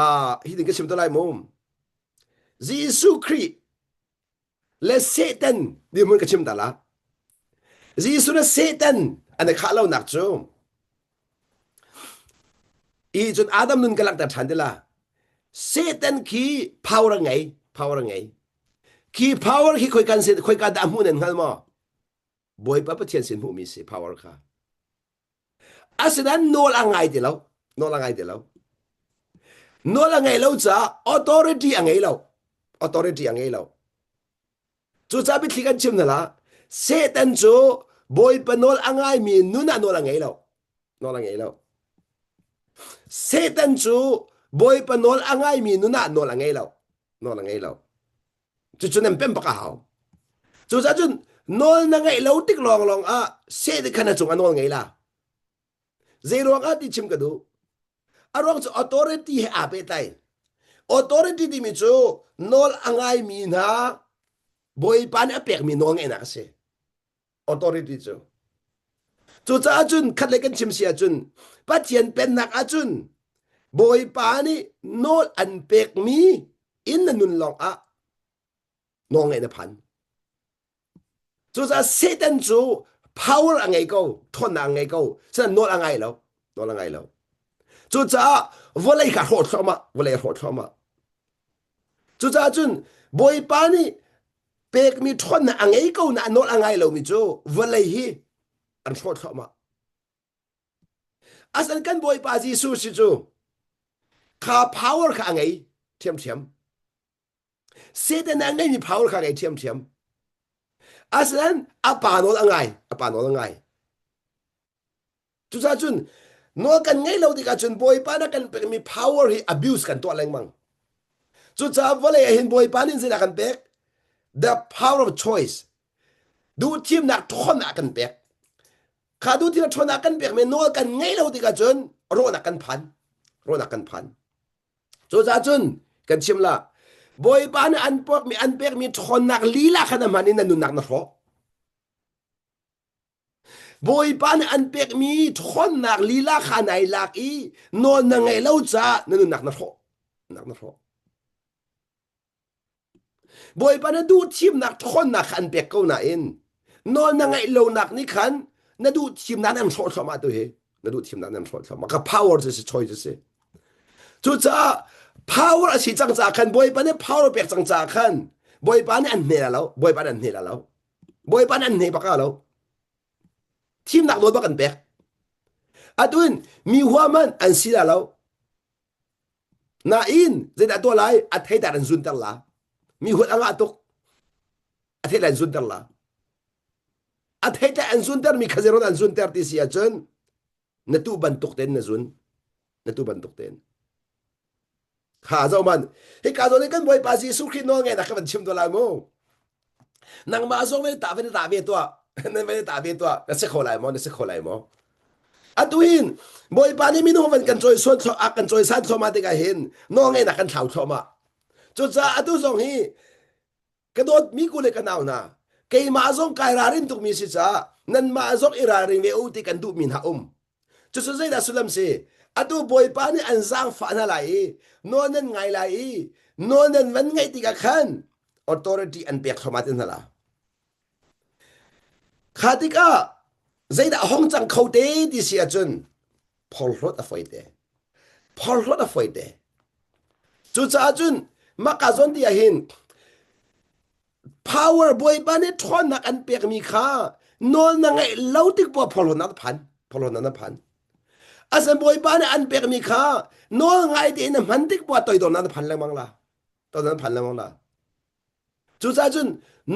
uh, hi ding ka chim te lai mu. Jesuh Khrih le Satan dirhmun ka chim ta la. Jesuh le Satan an i khah lonak cu i cun Adam nun ka langhter ṭhan te la. Satan khi power a ngei, power a ngei. Khi power khi khoi kan sin khoi ka dah hmuh nan hngal maw? Bawipa Pathian sin hmuhmi si power kha. Asinain nawl a ngai ti lo. Nawl a ngai ti lo. Nawl a ngei lo caah authority a ngei lo. Authority a ngei lo. Cucaah biathli kan chim hna la. Satan cu Bawipa nawl a ngaimi nun ah nawl a ngei lo. Nawl a ngei lo. Satan cu Bawipa nawl a ngaimi nun ah nawl a ngei lo. Nawl a ngei lo. Cucu nan pem bak a hau. Cucaah cun nawl na ngeih lo tik lawnglawng ah Satan kha na cung a nawl ngei la. Zei ruang ah ti chim ka duh. A ruang cu authority he aa pehtlai. Authority timi cu nawl a ngaimi hna Bawipa nih a pekmi nawl ngeihnak a si. Authority cu. Cucaah cun khatlei kan chim si ahcun Pathian pennak ahcun Bawipa nih nawl an pekmi in na nun lawng ah nawlngeih na phan. Cucaah Satan cu power a ngei ko, ṭhawnnak a ngei ko, sinain nawl a ngai lo, nawl a ngai lo. Cucaah vawlei kha hrawh thluahmah, vawlei a hrawh thluahmah. Cucaah cun Bawipa nih pekmi ṭhawnnak a ngei ko na nawl a ngai lomi cu vawlei hi an hrawh thluahmah. Asan kan Bawipa Jesuh si cu kha power kha a ngei ṭhiamṭhiam. Satan a ngeimi power kha ngei ṭhiamṭhiam. Asinain a pa nawl a ngai, a pa nawl a ngai. Cucaah cun nawl kan ngeih lo tikah cun Bawipa na kan pekmi power hi abuse kan tuah lengmang. Cucaah vawlei ah hin Bawipa nih zeidah kan pek? The power of choice. Duhthimnak ṭhawnnak kan pek. Kha duhthimnak ṭhawnnak kan pekmi nawl kan ngeih lo tikah cun rawhnak kan phan. Rawhnak kan phan. Cucaah cun kan chim la Bawipa nih an pekmi an pekmi ṭhawnnak lila kha na hman in na nunnak na hrawh. Bawipa nih an pekmi ṭhawnnak lila kha nai lak i nawl na ngeih lo caah na nunnak na hrawh. Nak na hrawh. Bawipa na duh thimnak ṭhawnnak kha an pek ko nain nawl na ngeih lonak nih khan na duh thimnak nan hrawh thluahmah tu hi na duh thimnak nan hrawh thluahmah ka power cu si choice si cucaah power a si cang caah khan Bawipa nih power pek cang caah khan Bawipa nih an hne lo Bawipa nih an hne lo Bawipa nih an hne bak lo thimnak nawl bak an pek atu in mi huaman an si la lo. Nain zeidah tuah lai? A thei dar an zunter la. Mi huat a ngah tuk. A thei lai an zunter la. A thei tlai an zunter mi kha zeiruang an zunter ti si ahcun na tu bantuk tein na zun. Na tu bantuk tein. Kha zoh man. Hika zawn in kan Bawipa Jesuh Khrih nawl ngeihnak ka van chim tuah lai mu. Nangmah zong ve ta ve ta ve tuah. Nan ve ta ve tuah. Na si kho lai maw? Na si kho lai maw? Atu hin Bawipa nih minung van kan cawisan a kan cawisan thluahmah tikah hin nawl ngeihnak kan thlau thluahmah. Cucaah atu zong hi ka dawtmi ku le ka nau hna keimah zong kai ralrin tukmi si caah nanmah zong i ralring ve u ti kan duhmi hna um. Cucu zeidah sullam si? Atu Bawipa nih an zaangfah hna lai i nawl nan ngai lai i nawl nan van ngaih tikah khan authority an pek thluahmah te hna la. Kha tikah zeidah a hong cang kho te ti si ahcun phorhlawt a fawi te. Phorhlawt a fawi te. Cucaah cun maka zawn ti ah hin power bawipa nih ṭhawnnak an pekmi kha nawl na ngeih lo tik poah phorhlawtnak na phan. Phorhlawtnak na phan. Asan bawipa nih an pekmi kha nawl ngai tein na hman tik poah toidornak na phan lengmang la. Toidornak na phan lengmang la. Cucaah cun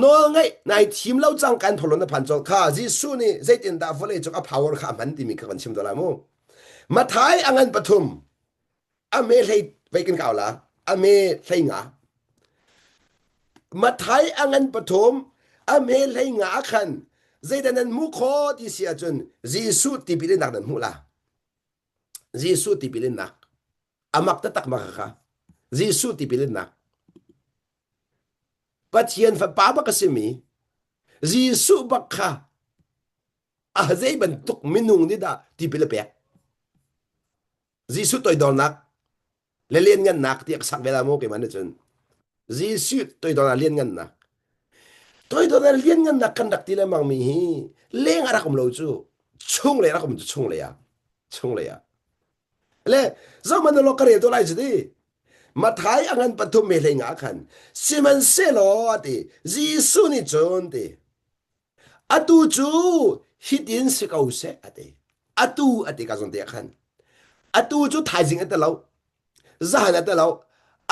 nawlngaih nai thim lo cang kan tholon na phan colh kha Jesuh nih zeitindah vawlei cung a power kha a hman timi kha kan chim tuah lai mu. Mathai a ngan pathum a me hlei vei kan kau la a me hlei nga Mathai a ngan pathum a me hlei nga khan zeidah nan hmuh kho ti si ahcun Jesuh tipil innak nan hmuh la. Jesuh tipil innak amak taktak ma kha Jesuh tipil innak Pathian fapa bak a simi Jesuh bak kha a zei bantuk minung nih dah tipil a pek Jesuh toidornak le lianngannak tiah ka sak ve la mu keimah nih cun Jesuh toidornak lianngannak toidornak lianngannak kan rak ti lengmang mi hi leng a rak um lo cu chung lei rak um cu chung lei ah chung lei ah Le zohhmanh law ka rel tuah lai cu ti. Mathai a ngan pathum me hlei nga khan sihmanhsehlaw a ti Jesuh nih cun ti atu cu hitin si ko seh a ti atu a ti ka zawn te ah khan atu cu thaizing a ti lo zahan a ti lo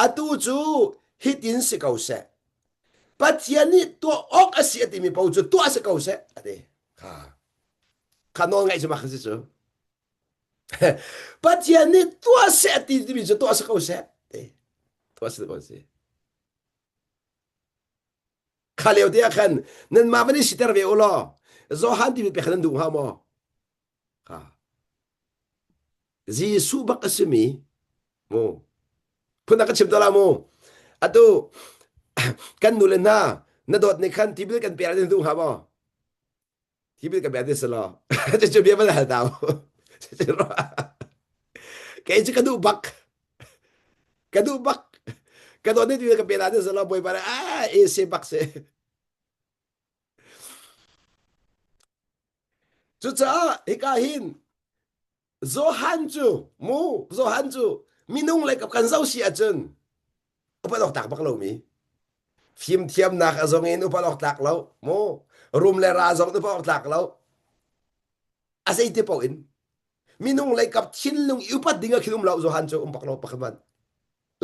atu cu hitin si ko seh Pathian nih tuah awk a si a timi paoh cu tuah si ko seh a ti kha kha nawl ngaih cu mak si cu Pathian nih tuah seh ti timi cu tuah si ko seh ti tuah si ko seh. Kha lio te ah khan nanmah van i siter ve u law Johan timi pek nan duh hnga maw? Kha. Jesuh bak a simi mu phun ka chim to la mu atu kan nu le hna na dawt nih khan tipil kan pek nan duh hnga maw? Hi bil ka bia ti selaw. Cucu bia van hal ta mu. Kei cu ka duh bak. Ka duh bak. Ka dawt ni ti ka pe la ti selaw bawipa nih ah e se bak se. Cucaah hika hin Johan cu mu Johan cu minung lei kan zoh si ahcun upat awk tlak bak lomi fimthiamnak a zong in upat awk tlak lo mu rum le ra zong upat awk tlak lo a zeiti paoh in minung lei kap thinlung i upat ding ah khin um lo Johan cu um bak lo pakhat man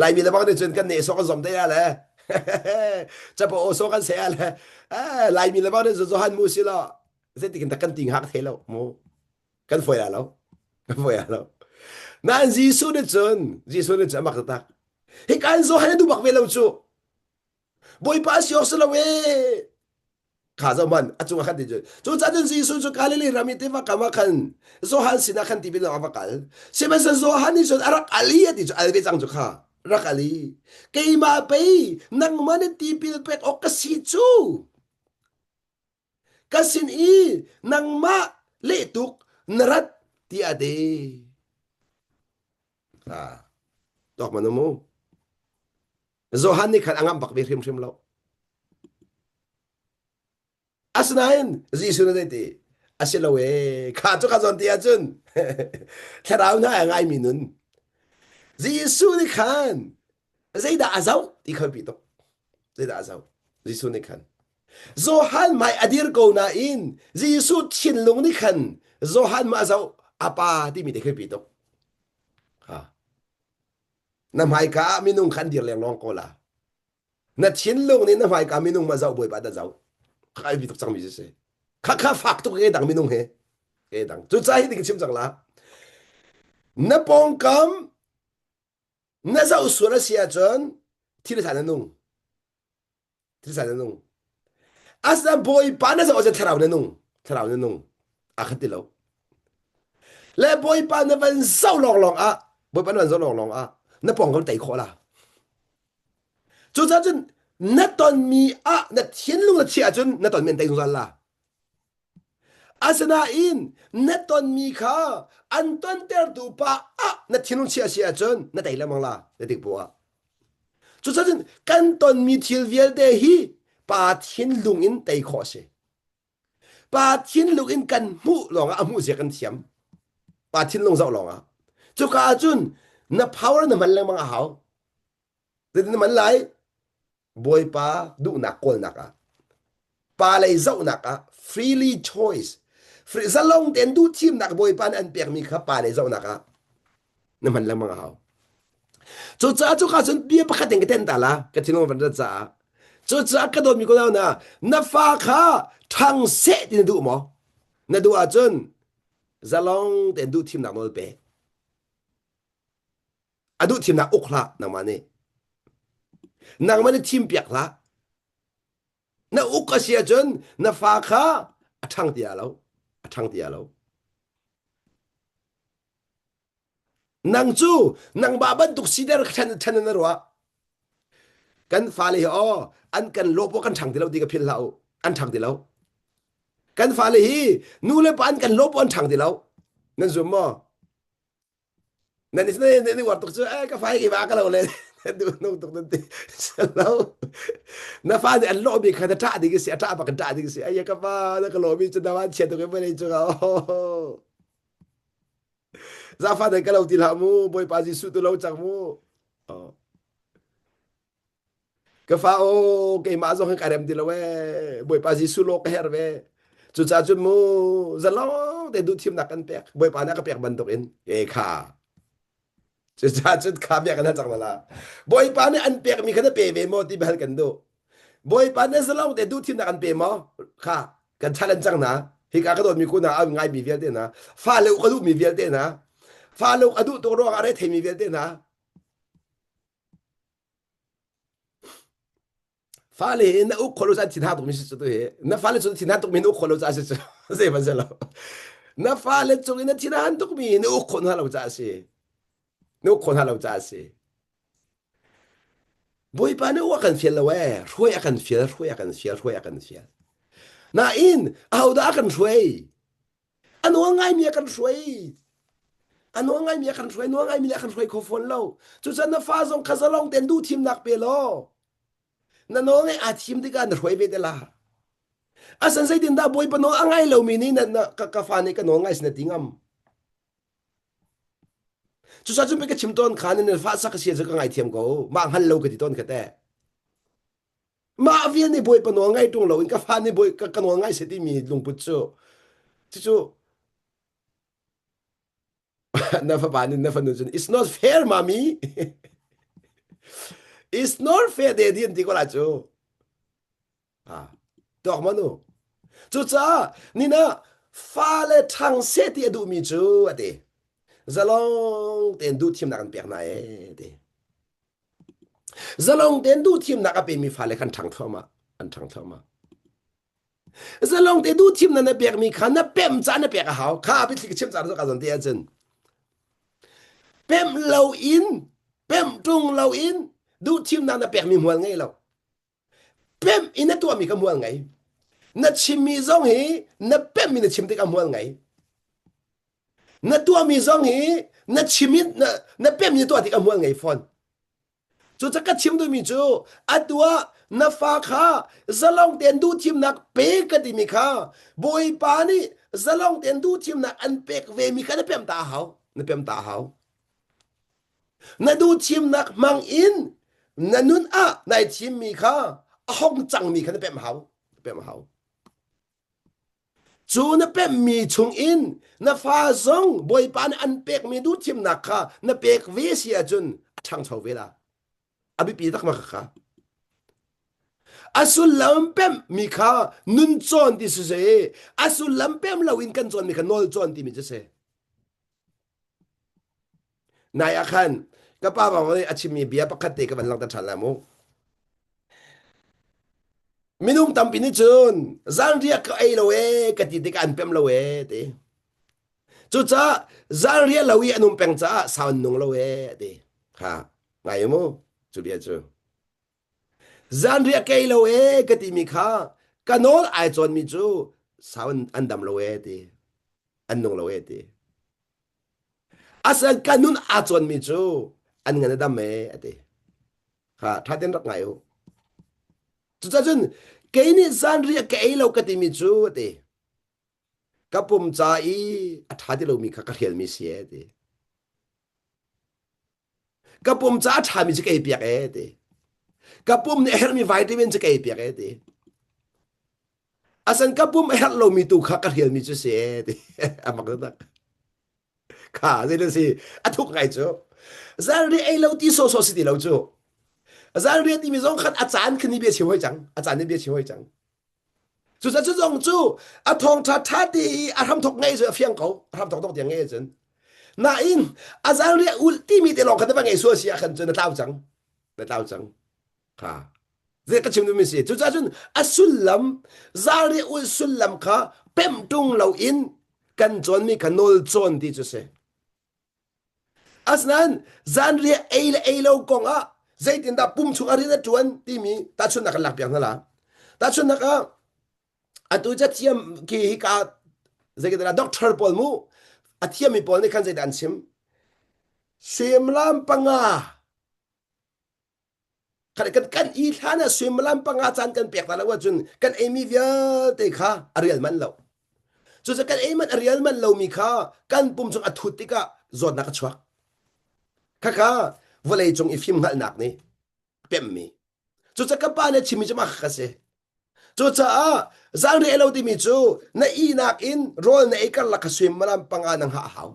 Laimi le bang nih cun kan nehsawh kan zom te ya le capo aw sawh kan se ya le Laimi le bang nih cun Johan mu si lo zeitikin dah kan ti hngak thei lo mu kan foi la lo kan foi la lo nain Jesuh nih cun Jesuh nih cun amak taktak hi kan Johan a duh bak ve lo cu Bawipa si awk si lo ee kha zoh man a cungah khan ti cu cucaah cun Jesuh cu Galilee ram i tiva kam ah khan Johan sinah khan tipil a va kal sihmanhsehlaw Johan nih cun a rak al i a ti cu al ve cang cu kha rak al i keimah pei nangmah nih tipil pek awk ka si cu ka sin i nangmah lehtuk na rat tiah a ti ah tawk man mu Johan nih khan a ngamh bak ve hrimhrim lo. Asinain Jesuh nih zei ti? A si lo ee, kha cu ka zawn ti ahcun thlarau hna a ngaimi nun. Jesuh nih khan zeidah a zoh ti kha biapi tuk. Zeidah a zoh? Jesuh nih khan Johan hmai a dir ko nain Jesuh thinlung nih khan Johan mah a zoh a pa timi te kha biapi tuk. Ha. Na hmaika ah minung kha an dir leng ko la. Na thinlung nih na hmaika minung ma zoh bawipa dah zoh. Kha ai bi tuk cangmi si. Kha kha fak tuk ke dang minung he. Ke dang. Cucaah hi ka chim cang la. Na pawngkam na zoh sual a si ahcun thil a na nung. Thil na nung. Asna bawipa na zoh ahcun thlarau na nung. Thlarau na nung. A khat ti lo. Le bawipa na van zoh lawnglawng ah bawipa na van zoh lawnglawng ah na pawngkam tei khawh la. Cucaah cun na tonmi ah na thinlung na chiah ahcun na tonmi an tei zungzal la. Asinain na tonmi kha an tontertu pa ah na thinlung chiah si ahcun na tei lengmang la na tik bu ah. Cucaah cun kan tonmi thil vialte hi pa thinlung in tei khawh a si. Pa thinlung in kan hmuh lawngah a hmuh zia kan thiam. Pa thinlung zoh lawngah. Cuka ahcun na power na hman lengmang a hau. Zeitin na hman lai? Bawipa duhnak kawlnak ah. Pa lei zohnak ah freely choice. Free, zalong tein duh thimnak Bawipa nih an pekmi kha pa lei zohnak ah na hman lengmang a hau. Cucaah cuka cun bia pakhat in ka ten ta la ka thinlung van rat caah. Cucaah ka dawtmi ko na na fa kha ṭhang seh ti na duh maw? Na duh ahcun zalong tein duh thimnak nawl pe. A duh thimnak uk hlah nangmah nih. Nangmah nih thim piak hlah. Na uk a si ahcun na fa kha a ṭhang ti lo. A ṭhang ti lo. Nang cu nangmah bantuk sider ṭhen ṭhen na ruah. Kan fale hi aw an kan lawp kan ṭhang ti lo ti ka philh hlah u. An ṭhang ti lo. Kan fale hi nu le pa an kan lawp an ṭhang ti lo. Nan zum maw? Nan nan uar tuk cu eh ka fa hi va ka lo le duh nung tuk nan ti. Lo. Na fa nih an lawhmi kha na ṭah ding a si, a ṭah bak in ṭah ding a si. Ai ka fa na ka lawhmi cu na van chia tuk i vawlei cungah. Oh. Zafa nan ka lo ti hlah mu, Bawipa Jesuh tu lo cang mu. Oh. Ka fa o keimah zong hin ka rem ti lo ee. Bawipa Jesuh law ka herh ve. Cucaah cun mu zalong te duh thimnak kan pek. Bawipa nih a ka pek bantuk in e kha. Cucaah cun kha bia kan hal cang la. Bawipa nih an pekmi kha na pe ve maw ti bal kan duh. Bawipa nih zalong te duh thimnak an pe maw? Kha kan challenge cang hna. Hika ka dawtmi ku hna, a ngaimi vialte hna, fale u ka duhmi vialte hna, fale u a duh tuk ruangah a retheimi vialte hna. Fale hi na uk khawh lo caan thin hang tukmi si cu tu hi. Na fale cu thin hang tukmi na uk khawh lo caah si cu. Zei ban si lo. Na fale cung in na thin han tukmi na uk khawh hna lo caah si. Na uk khawh hna lo caah si. Bawipa nih a kan fial lo ee. Hruai a kan fial, hruai a kan fial, hruai a kan fial. Nain, ahodah a kan hruai? A nawl ngaimi a kan hruai. A nawl ngaimi a kan hruai, nawl ngaimi nih a kan hruai kho fawn lo. Cucaah na fa zong kha zalong tein duh thimnak pe law, na nawl ngaih aa thim tikah na hruai ve te la. Asan zeitindah Bawipa nawl a ngai lomi nih na, na, ka, ka fa nih ka nawl ngai sin a ti ngam. Cucaah cun pei ka chim tawn kha nan fa sak ka si cu ka ngaithiam ko. Mah hngal lo ka ti tawn kha teh. Mah vial nih Bawipa nawl ngai ṭung loin ka fa nih bawi ka, ka nawl ngai seh timi lungput cu cucu na fapa nih na fanu cun it's not fair mami it's not fair daddy an ti ko lai cu Ah, tuak ma nu. Cucaah nina fale ṭhang seh ti a duhmi cu a ti. Zalong tein duh thimnak an pek hna ee ti. Zalong tein duh thimnak a pemi fale khan ṭhang thluahmah, an ṭhang thluahmah. Zalong te duh thimnak na pekmi kha na pem ca na pek a hau. Kha biathli ka chim caan ka zon te ahcun. Pemh lo in, pemh ṭung lo in duh thimnak na pekmi hmual ngei lo. Pemh in na tuahmi ka hmual ngei. Na chimmi zong hi na pemhmi na chim tikah hmual ngei. Na tuahmi zong hi na chim in na, na pemh na tuah tikah hmual ngei fawn. Cucaah ka chim duhmi cu atu ah na fa kha zalong tein duh thimnak pe ka timi kha Bawipa nih zalong tein duh thimnak an pek vemi kha na pemh ta a hau. Na pemh ta a hau. Na duhthimnak hmang in na nun ah nai thimmi kha a hong cangmi kha na pemh hau. Na pemh hau. Cu na pemhmi chung in na fa zong Bawipa nih an pekmi duhthimnak kha na pek ve si ahcun a ṭhangcho ve la. A biapi tak ma kha. A sullam pemh mi kha nun cawn ti si se a sullam pem lo in kan cawn mi kha nawl cawn timi cu si. Nai ah khan ka pa bang nih a chimmi bia pakhat te ka van langhter ṭhan lai mu. Minung tampi nih cun zanriah ka ei lo ee ka ti tikah an pem lo ee ti. Cucaah zanriah lo i an um peng caah sau an nung lo ee ti. Ha, ngai mu cu bia cu. Zanriah ka ei lo ee ka timi kha ka nawl ai cawnmi cu sau an dam lo ee ti. An nung lo ee ti. Asal ka nun aa cawnmi cu an ngan a dam ee a ti. Kha ṭha tein rak ngai u. Cucaah cun kei nih zanriah ka ei lo ka timi cu a ti. Ka pum ca i a ṭha ti lomi kha ka hrialmi si ee a ti. Ka pum ca a ṭhami cu ka ei piak ee ti. Ka pum nih a herhmi vitamin cu ka ei piak ee ti. Asan ka pum a herh lomi tu kha ka hrialmi cu si ee ti. A mak taktak. Kha zei si a thuk ngai cu. Zanriah ei lo ti sawsawh si ti lo cu. Zanriah timi zong khan a caan khan ni bia chim hoi cang. A caan ni bia chim hoi cang. Cucaah cu zong cu a thawngṭha ṭha ti i a hramthok ngei cu a fiang ko. A hramthok dong tiang ngei cun. Nain a zanriah ulh timi te lawng khan na va ngei sual si ah khan cun na tlau cang. Na tlau cang. Kha. Zei ka chim duhmi si. Cucaah cun a sullam zanriah ulh sullam kha pemh ṭung loin kan cawnmi kha nawl cawn ti cu si. Asinain zanriah ei le ei lo kong ah zeitindah pum chung ah rian a ṭuan timi tahchunhnak kan lakpiak hna la. Tahchunhnak ah atu cathiam khi hika zeitindah doctor pawl mu a thiammi pawl nih khan zeidah an chim? Suimilam panga Kan kan i hlan ah suimilam panga caan kan pek hna lo ahcun kan eimi vialte kha a rial manh lo. Cucu kan ei manh a rial manh lomi kha kan pum chung a thut tikah zawtnak a chuak. Khakha vawlei cung i fim hngalhnak nih pemmi. Cucu ka pa nih a chimmi cu mah kha si. Cucaah zanriah lo timi cu na ihnak in rawl na ei karlak kha suimilam panga na hngah a hau.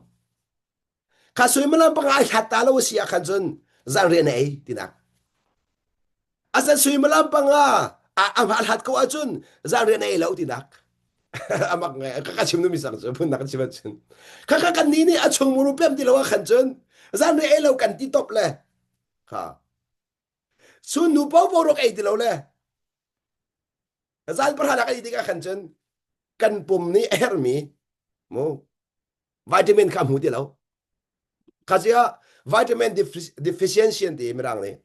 Kha suimilam panga ai hlat ta lo a si ah khan cun zanriah na ei tinak. Asan suimilam panga a a hlat ko ahcun zanriah na ei lo tinak. Amak ngai ka ka chim nu mi sang cu phun nak chim ahcun. Kha kha kan ni nih a chung muru pem ti lo ah khan cun zanriah ei lo kan ti top le. Kha. Sun nu po po rok ei ti lo le. Zan pahra lak ei tikah khan cun kan pum nih a herhmi mu vitamin kha hmu ti lo kha sia vitamin deficiency an ti mirang nih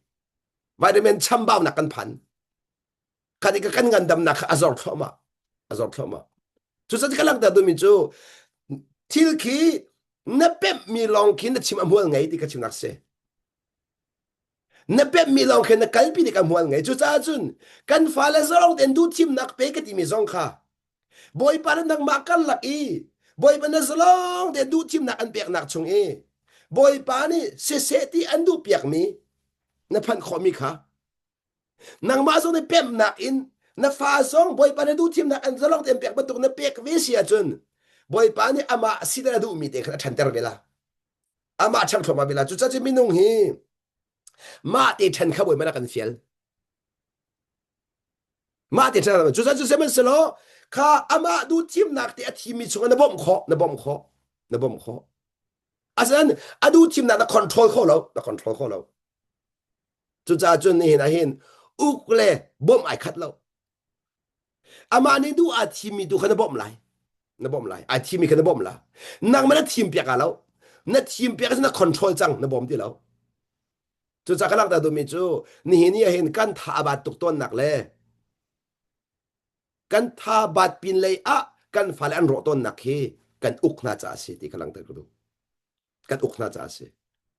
vitamin chambaunak kan phan kha ti kan ngandamnak kha a zor thluahmah a zor thluahmah cucaah ka langhter duhmi cu thil khi na pemhmi lawng khi na chim a hmual ngei ti ka chimnak si Na pemhmi lawng khin na kalpi tik a hmual ngei. Cucaah cun kan fale zalong tein duhthimnak pe ka timi zong kha Bawipa le nangmah karlak i Bawipa na zalong tein duhthimnak an peknak chung i Bawipa nih siseh ti an duhpiakmi na phanh khawhmi kha nangmah zong nih pemhnak in na fa zong Bawipa na duhthimnak an zalong tein pek bantuk na pek ve si ahcun Bawipa nih amah siter a duhmi te khan a ṭhanter ve la. Amah ṭhang thluahmah ve la. Cucaah cun minung hi mah te ṭhen kha Bawipa nih a kan fial. Mah te ṭhen cucaah cu sihmanhsehlaw kha amah duh thimnak te a thimmi chungah na bawmh khawh, na bawmh khawh, na bawmh khawh. Asinain a duh thimnak na control kho lo, na control kho lo. Cucaah cun nihin ah hin uk le bawmh ai khat lo. Amah nih duh aa thimmi tu kha na bawmh lai. Na bawmh lai. Ai thimmi kha na bawmh la. Nangmah na thim piak ah lo. Na thim piak na control cang, na bawm ti lo. Cucaah ka langhter duhmi cu nihin ni ahhin kan tha a bat tuk tawnnak le kan tha bat pin lei ah kan fale an rawh tawnnak hi kan uk hna caah a si ti kha langhter ka duh. Kan uk hna caah a si.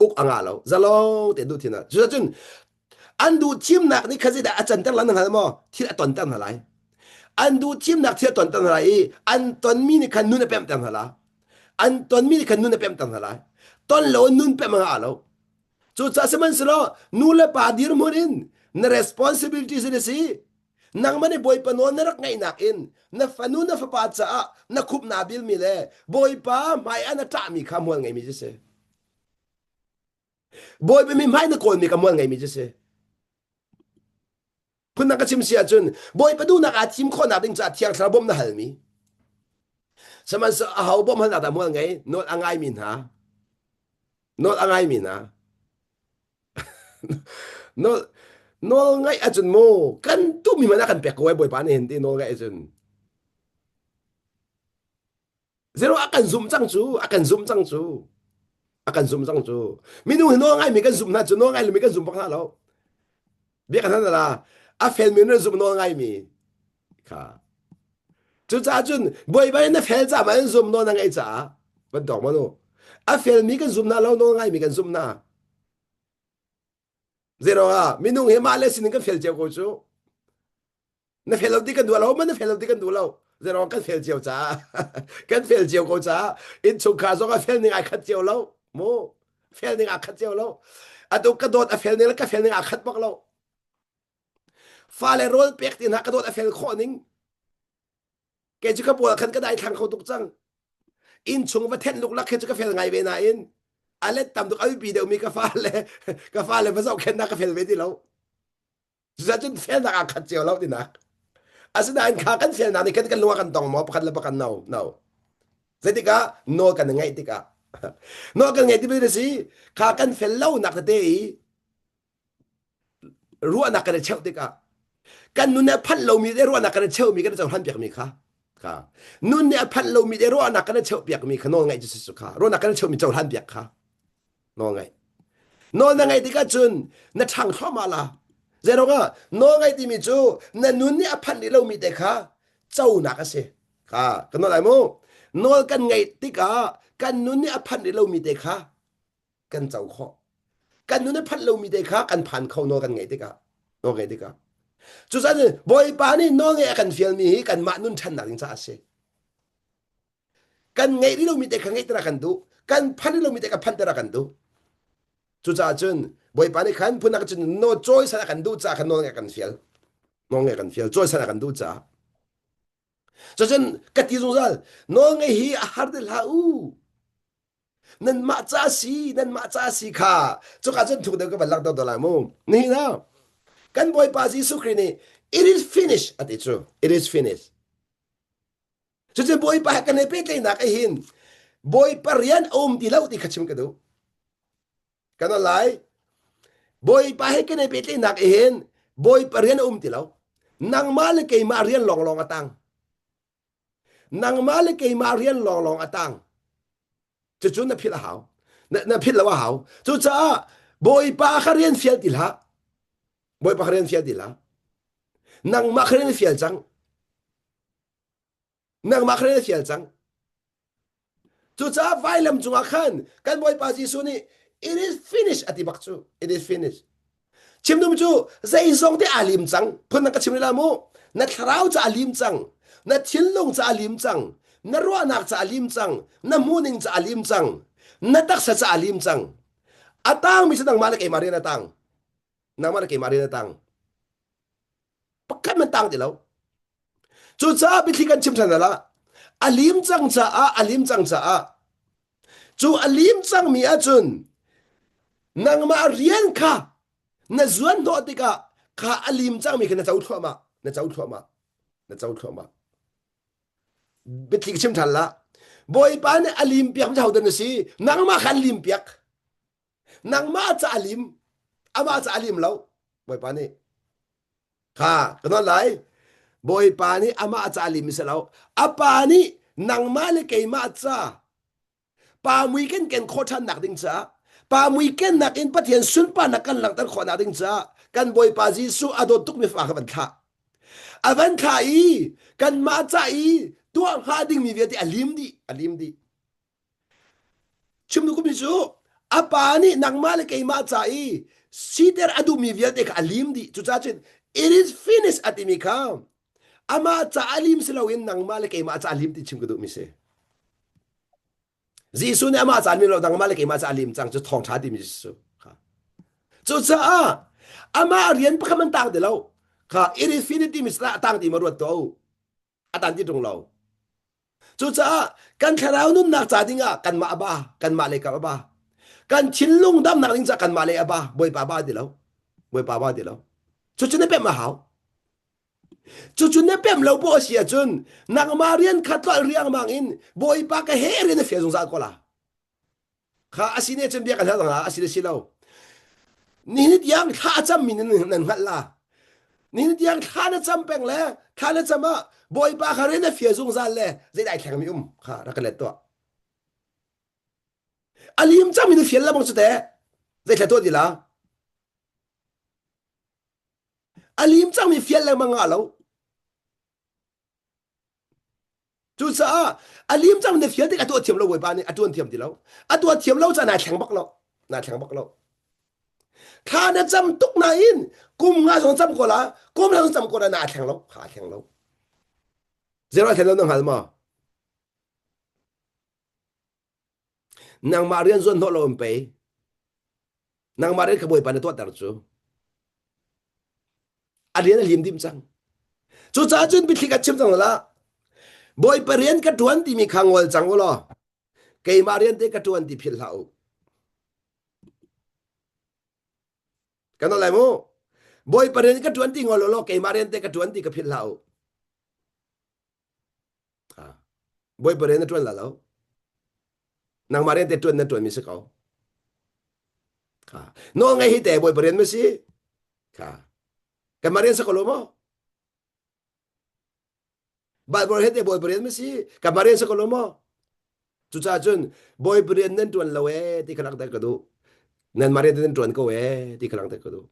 Uk a ngah lo. Zalong te duh thin ah. Cucun an duh thimnak nih kha zeidah a canter lan hngal maw? Thil a tonter hna lai. An duh thimnak thil a tonter hna lai i an tonmi nih khan nun a pemhter hna la. An tonmi nih khan nun a pemhter hna lai. Ton lo nun pemh a ngah lo. Cucaah sihmanhsehlaw nu le pa dirhmun in na responsibility sin a si. Nangmah nih Bawipa nawl na rak ngaihnak in na fanu na fapa caah na khup naa bilmi le Bawipa hmai ah na ṭahmi kha hmual ngeimi cu si. Bawipa mi hmai na kawlmi ka mual ngeimi cu si. Phundang ka chim si ahcun Bawipa duhnak aa thim khawhnak ding caah Thiang Thlarau bawmh na halmi. Sihmanhsehlaw aho bawmh halnak dah mual ngei? Nawl a ngaimi hna. Nawl a ngaimi hna. Nawl nawl ngaih ahcun mu kan duhmi hmanh a kan pek ko ai Bawipa nih hin ti nawl ngaih ahcun. Zero a kan zumh cang cu, a kan zumh cang cu. A kan zumh cang cu. Minung hi nawl ngaimi kan zumh hna cu nawl ngai lomi kan zum bak hna lo. Bia kan hal la a felmi na zumh nawl ngaimi kha. Cucaah cun bawipa na fel caah ma an zum nawl na ngaih caah van tawk ma nu. A felmi kan zum hna lo nawl ngaimi kan zum hna. Zero ah minung hi mah le sining kan fel cio ko cu. Na fel lo ti kan duh lo ma na fel lo ti kan duh lo zeirong kan fel cio caah kan fel cio ko caah innchungkhar zong a fel ning ai khat cio lo mu fel ning aa khat cio lo atu ka dawt a fel ning le ka fel ning aa khat bak lo fale rawl pek ti hna ka dawt a fel khawh ning kei cu ka pawl khan ka dai thlang kho tuk cang innchung va thenh luklak khi cu ka fel ngai ve nain a let tam tuk a biapi deuhmi ka fale ka fale va zohkhenhnak ka fel ve ti lo Cucaah cun felnak aa khat cio lo tinak. Asinain kha kan felnak nih khan kan lung a kan tong maw pakhat le pakhat no no. Zeitikah nawl kan ngeih tikah nawl kan ngeih ti si kha kan fel lonak tete i ruahnak kan i cheuh tikah kan nun nih a phanh lomi le ruahnak kan i cheuhmi kan i cohlan piakmi kha kha nun nih a phanh lomi le ruahnak kan i cheuh piakmi kha nawl ngaih cu kha ruahnak kan i cheuhmi cohlan piak kha Nawl ngaih. Nawl na ngaih tikah cun na ṭhang thluahmah la. Zeiruangah nawl ngaih timi cu na nun nih a phanh rih lomi te kha conak a si. Kha kan nawl lai mu. Nawl kan ngaih tikah kan nun nih a phanh rih lomi te kha kan co khawh. Kan nun a phanh lomi te kha kan phan kho nawl kan ngaih tikah. Nawl ngaih tikah. Cucaah Bawipa nih nawl ngaih a kan fialmi hi kanmah nun ṭhannak ding caah a si. Kan ngeih rih lomi te kha ngeihter a kan duh. Kan phan rih lomi te kha phanter a kan duh. Cucaah cun Bawipa nih khan phun cun no cawisan a kan duh caah khan nawl ngeih a kan fial. Nawl ngeih a kan fial. Cawisan a kan duh caah. Cucun ka ti zungzal nawl ngeih hi a har ti hlah u. Nanmah ca si, nanmah ca si kha. Cuka cun thuk deuh ka van langhter lai mu. Nihin ah kan Bawipa Jesuh Khrih nih it is finished a ti cu. It is finished. Cucu Bawipa he kan i pehtlaihnak ah hin Bawipa rian a um ti lo ti kha chim ka duh. Kan lai. Bawipa he kan i pehtlaihnak ah hin Bawipa rian a um ti lo. Nangmah le keimah rian lawnglawng a tang. Nangmah le keimah rian lawnglawng a tang. Cucu na philh a hau. Na, na philh lo a hau. Cucaah Bawipa kha rian fial ti hlah. Bawipa kha rian fial ti hlah. Nangmah kha rian fial cang. Nangmah kha na fial cang. Cucaah vailam cungah khan kan Bawipa Jesuh nih it is finished a ti bak cu. It is finished. Chim dum cu zeizong te aa lim cang. Phun dang ka chim la mu. Na thlarau ca a lim cang. Na thinlung ca a lim cang. Na ruahnak ca a lim cang. Na hmuhning ca a lim cang. Na taksa ca a lim cang. A tangmi cu nangmah le keimah rian a tang. Nangmah le keimah rian a tang. Pakhat man tang ti lo. Cucaah biathli kan chim ṭhan ah a lim cang caah a lim cang caah cu a lim cangmi ahcun nangmah rian kha na zuan hnawh tikah kha a lim cangmi kha na co thluahmah na co thluahmah na co thluahmah biathli ka chim ṭhan la Bawipa nih a lim piak mi hodah na si nangmah kha an lim piak nangmah ca a lim amah ca a lim lo Bawipa nih Kha ka nawl lai. Bawipa nih amah ca lim si lo. A pa nih nangmah le keimah ca pa mui kan ken khawh ṭhannak ding caah pa mui kennak in Pathian sunparnak kan langhter khawhnak ding caah kan Bawipa Jesuh a dawt tukmi fa kha van thlah. A van thlah i kanmah ca i tuah hnga dingmi vialte a lim dih, a lim dih. Chim duhmi cu a pa nih nangmah le keimah ca i siter a duhmi vialte kha a lim dih. Cucaah cun it is finished a timi kha amah ca a lim si loin nangmah le keimah ca a lim ti chim ka duhmi si. Jesuh nih amah ca a lim lo nangmah le keimah ca a lim cang cu thawngṭha timi cu. Cucaah amah rian pakhat man tang ti lo. Kha it is finished timi a tang ti ma ruat tuah u. A tan ti ṭung lo. Cucaah kan thlarau nunnak ca dingah kanmah a ba, kanmah lei kap a ba. Kan thinlung damnak ding caah kanmah le a ba, Bawipa ba ti lo. Bawipa ba ti lo. Cucu na pemh a hau. Cucu na pemh lo poh a si ahcun nangmah rian kha tlolh riangmang in Bawipa ka he rian na fial zungzal ko la. Kha a si ne cun bia kan hal hna a si le si lo. Nihin tiang thla a cammi nan nan hngalh la. Nihin tiang thla na cam peng le thla na cam ah Bawipa kha rian na fial zungzal le zeidah ai thlengmi um kha rak ka let tuah. A lim cang mi na fial la bang cu teh zei thla tuah ti la. A lim cang mi fial lengmang ngah lo. Cucaah a lim cang na fial tik a tuah thiam lo Bawipa nih a tuan thiam ti lo. A tuah thiam lo caah naa thleng bak lo. Naa thleng bak lo. Thla na cam tuk nain kum nga zong cam ko la, kum la zong cam ko la naa thleng lo. Kha thleng lo. Zero thlen lo na hngal maw? Nangmah rian zuan hnawh lo in pei. Nangmah rian kha Bawipa na tuahter cu. A rian a lim dim cang. Cucaah cun biathli ka chim cang la. Bawipa rian ka ṭuan timi kha ngol cang u law keimah rian te ka ṭuan ti philh hlah u. Kan lai mu. Bawipa rian ka ṭuan ti ngol u law keimah rian te ka ṭuan ti ka philh hlah u. Bawipa rian na ṭuan la lo. Nangmah rian te ṭuan na ṭuanmi si ko. Kha. Nawl ngei hi te Bawipa rian ma si? Kha. Kanmah rian si ko lo maw? Bible he te Bawipa rian ma si? Kanmah rian si ko lo maw? Cucaah cun Bawipa rian nan ṭuan lo ee ti kha langhter ka duh. Nanmah rian te nan ṭuan ko ee ti kha langhter ka duh.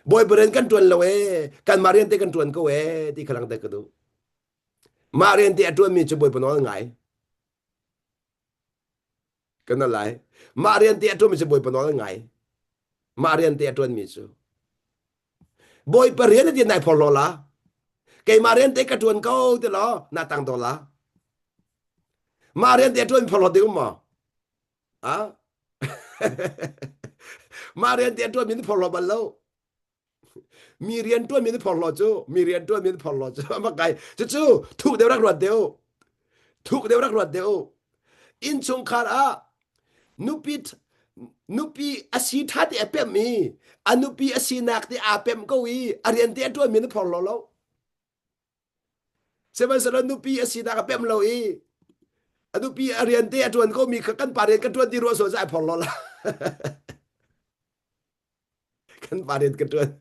Bawipa rian kan ṭuan lo ee kanmah rian te kan ṭuan ko ee ti kha langhter ka duh. Mah rian te a ṭuanmi cu Bawipa nawl ngai. Kan lai. Mah rian te a ṭuanmi cu Bawipa nawl ngai. Mah rian te a ṭuanmi cu. Bawipa rian a ti nai phorhlaw la. Keimah rian te ka ṭuan ko ti law na tang do la. Mah rian te a ṭuan phorhlaw ding um maw? Ah? Mah rian te a ṭuan mi na phorhlaw bal lo. Mi rian ṭuan mi na phorhlaw cu, mi rian ṭuan mi na phorhlaw cu. Ama kai. Cucu thuk deuh rak ruat deuh. Thuk deuh rak ruat deuh. Innchungkhar ah nupi nupi a si ṭha te a pemh i a nupi a sinak te aa pemh ko i a rian te a ṭuanmi na phorhlaw lo. Sihmanhsehlaw nupi a sinak a pemh lo i a nupi a rian te a ṭuan ko mi kha kan pa rian ka ṭuan ti ruah sual ai phorhlaw la. Kan pa rian ka ṭuan.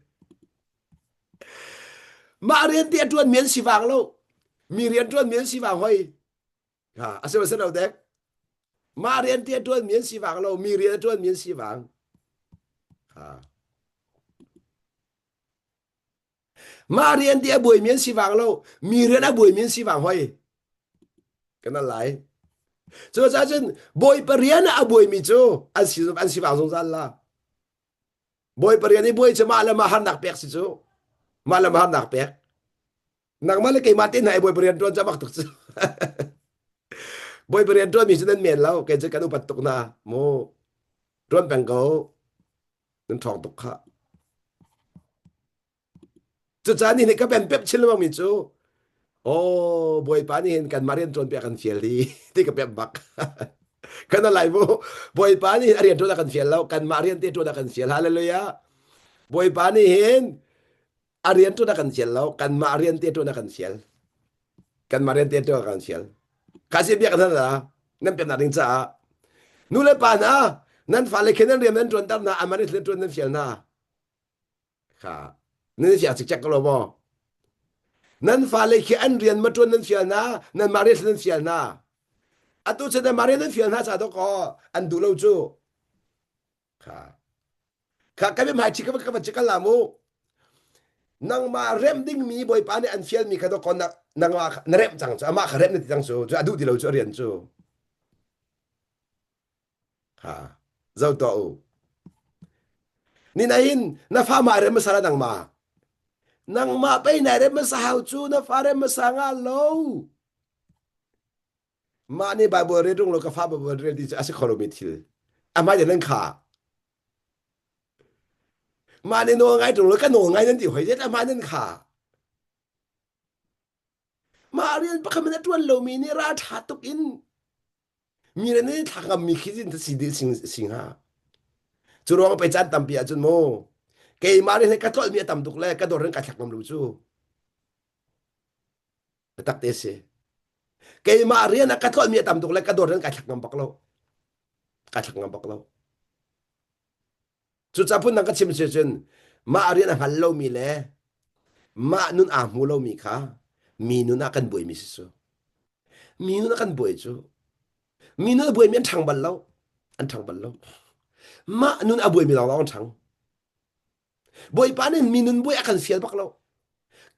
Mah rian te a ṭuan mi an si vang lo. Mi rian ṭuan mi an si vang hoi. Ha, a si si lo dek. Mah rian te a ṭuan mi an si vang lo, mi rian a ṭuan mi an si vang. Ha. Mah rian te a buai mi an si vang lo, mi rian a buai mi an si vang hoi. Kan al lai. Cucaah cun Bawipa rian ah a buai mi cu an si an si vang zungzal la. Bawipa rian i buai cu mah le mah harnak pek si cu. Mah le mah harnak pek. Nangmah le keimah te hna i Bawipa rian ṭuan cu a bak tuk cu. Bawipa rian ṭuanmi cu nan men lo. Kei cu kan upat tuk hna. Mu ṭuan peng ko. Nan ṭhawng tuk khah. Cucaah ni nih ka pem pep chin lengmang mi cu oh Bawipa nih hin kanmah rian ṭuan piak kan fial hi ti ka pep bak. Kan lai mu. Bawipa nih a rian ṭuan a kan fial lo. Kanmah rian te ṭuan a kan fial. Hallelujah. Bawipa nih hin a rian ṭuan a kan fial lo kanmah rian te ṭuan a kan fial kanmah rian te ṭuan a kan fial kha si biak nan la nan pemnak ding caah nu le pa hna nan fale khi nan rian nan ṭuanter hna amah nih ṭuan nan fial hna kha nan fial cikcek ko lo maw nan fale khi an rian ma ṭuan nan fial hna nan mah rian nan fial hna atu cun nan mah rian nan fial hna ca dawk an duh lo cu Kha kha kan hmai chi ka ka va chikal la mu. Nangmah remh dingmi Bawipa nih an fialmi kha dawkaw na nangmah na remh cang cu amah kha remh na ti cang cu cu a duh ti lo cu a rian cu. Ha zo tuah u. Ni nain na fa ma rem hmasa la nangmah. Nangmah pei nai rem hmasa hau cu na fa rem hmasa nga lo. Mah nih Baibal rel rung lo ka fa Baibal rel ti cu a si kho lomi thil. A hmai nan kha. Mah nih nawl ngai ṭung lo ka nawl ngai nan ti hoi zet a hmai nan kha. Mah rian pakhat man a ṭuan lomi nih ral ṭha tuk in mi le nih thla ngammi khi zin si dih sing ha. Cu ruang pei caan tampi ahcun mu keimah nih ka tlolhmi a tam tuk le ka dawr in ka thlak ngam lo cu. Biatak te si. Keimah rian ah ka tlolhmi a tam tuk le ka dawr in ka thlak ngam bak lo. Ka thlak ngam bak lo. Cucaah phundang ka chim si cun mah rian a hngal lomi le mah nun aa hmu lomi kha mi nun ah kan buaimi si cu. Mi nun ah kan buai cu. Mi nun a buaimi an ṭhang bal lo. An ṭhang bal lo. Mah nun a buaimi lawnglawng an ṭhang. Bawipa nih mi nun buai a kan fial bak lo.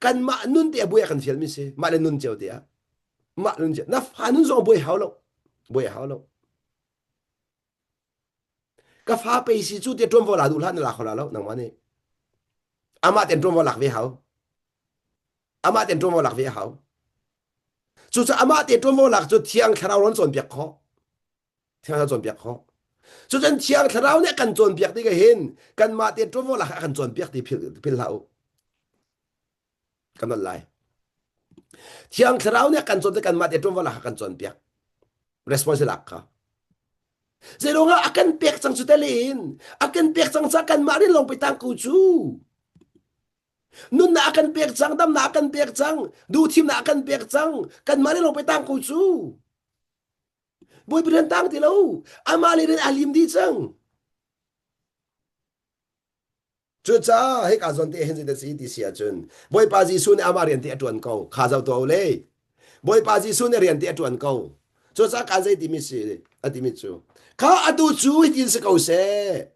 Kanmah nun te a buai a kan fialmi si. Mah le nun cio te ah. Mah nun cio. Na fa nun zong buai hau lo. Buai hau lo. Ka fa pei si cu te ṭuanvo la duh hlah na la kho la lo nangmah nih. Amah ten ṭuanvo lak ve hau. Amah ten ṭuanvo lak ve hau. Cucaah amah te ṭuanvo lak cu Thiang Thlarau ron cawnpiak khawh. Thiang Thlarau cawnpiak khawh. Cucun Thiang Thlarau nih a kan cawnpiak tik hin kanmah te ṭuanvo lak a kan cawnpiak ti philh, philh hlah u. Kan nolh lai. Thiang Thlarau nih a kan cawnpiak kanmah te ṭuanvo lak a kan cawnpiak. Response lak kha. Zeiruangah a kan pek cang cu telin a kan pek cang ca kanmah rin lawng pe tang ko cu. Nunnak a kan pek cang, damnak a kan pek cang, duhthimnak a kan pek cang, kanmah nih lawng pe tang ko cu. Bawipa rian tang ti lo, amah le rian aa lim dih cang. Cucaah hika zawn te hin zeidah si ti si ahcun Bawipa Jesuh nih amah rian te a ṭuan ko. Kha zoh tuah u le. Bawipa Jesuh nih rian te a ṭuan ko. Cucaah kaan zei timi si a timi cu kha atu cu hitin si ko seh.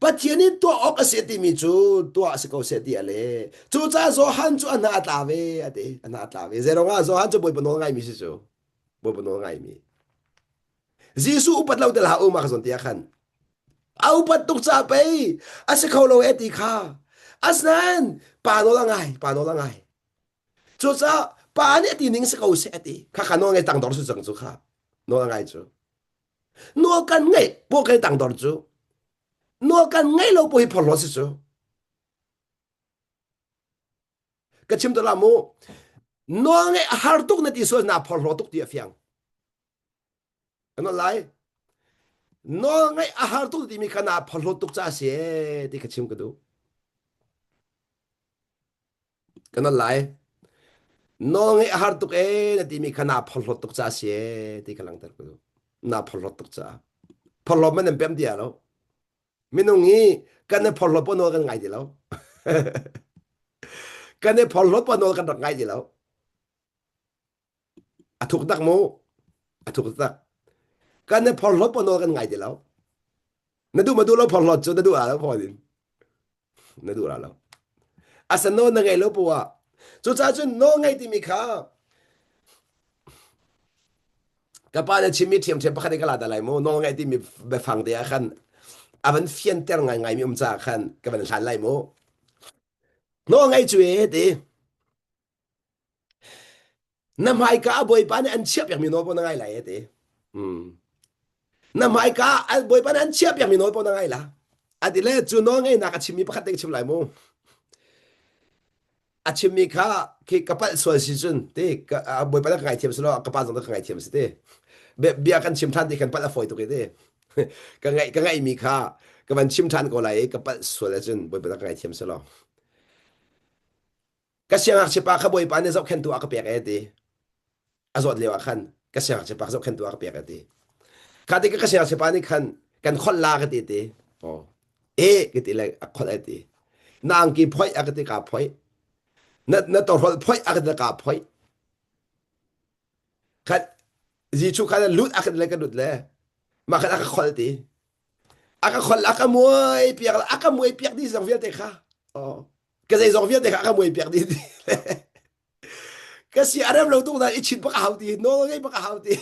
Pathian in tuah awk a si timi cu tuah si ko seh ti a leh. Cucaah Johan cu a hna a tla ve a ti. A hna a tla ve. Zeiruangah Johan cu Bawipa nawl ngaimi si cu. Bawipa nawl ngaimi. Jesuh upat lo te hlah u mah ka zawn ti ah khan. A upat tuk ca pei a si kho lo e ti kha. Asinain pa nawl a ngai, pa nawl a ngai. Cucaah pa nih a ti ning si ko seh a ti. Kha kha nawl ngei tangdor si cang cu kha. Nawl a ngai cu. Nawl kan ngeih paw kan tangdor cu. Nawl kan ngeih lo paw hi phorhlaw si cu. Ka chim to la mu. Nawl ngeih a har tuk na ti sual na phorhlaw tuk ti a fiang. Kan lai. Nawl ngeih a har tuk timi kha naa phorhlawt tuk ca a si ee ti ka chim ka duh. Kan lai. Nawl ngeih a har tuk ee na timi kha naa phorhlawt tuk ca a si ee ti ka langhter ka duh. Naa phorhlawt tuk caah. Phorhlawt man nan pem ti lo. Minung hi kan i phorhlawt paoh nawl kan ngai ti lo. Kan i phorhlawt paoh nawl kan rak ngai ti lo. A thuk tak mu. A thuk tak. Kan i phorhlawt paoh nawl kan ngai ti lo. Na duh ma duh lo phorhlawt cu na duh la lo phorhlawt in. Na duh la lo. Asa nawl na ngei lo poah. Cucaah cun nawl ngei timi kha ka pa na chimmi ṭhiamṭhiam pakhat in ka la ta lai mu. Nawl ngei timi biafang te ah khan a van fianter ngaingaimi um caah khan ka van hlan lai mu. Nawl ngei cu e ti. Na hmaika ah Bawipa nih an chiahpiakmi nawl paoh na ngai lai e ti. Hmm. Na hmaika ah Bawipa nih an chiahpiakmi nawl paoh na ngai la. A ti le cu nawl ngeihnak a chimmi pakhat te ka chim lai mu. A chimmi kha khi ka palh sual si cun ti ka Bawipa nih ka ngaithiam si lo ka pa zong ka ngaithiam si ti. Bia kan chim ṭhan ti kan palh a fawi tuk i ti. Ka ngaih ka ngaihmi kha ka van chim ṭhan ko lai i ka palh sual ahcun Bawipa nih ka ngaithiam si lo. Ka siangngakchia pa kha Bawipa nih zohkhenhtu a ka pek ee ti. A zawt lio ah khan ka siangngakchia pa zohkhenhtu a ka pek ee ti. Kha tikah ka siangngakchia pa nih khan kan kholh la ka ti ti. Oh. E ka ti le a kholh e ti. Na angki phoih a ka ti ka phoih. Na na tawhrolh phoih a ka ti ka phoih. Khat Jesuh khan lut a ka ti le ka lut le mah khan a ka kholh ti. A ka kholh a ka muai piak a ka muai piak dih zong vialte kha. Oh. Ka zeizong vialte kha a ka muai piak dih ti. Ka si a rem lo tuk na i chin bak a hau ti nawl ngei bak a hau ti.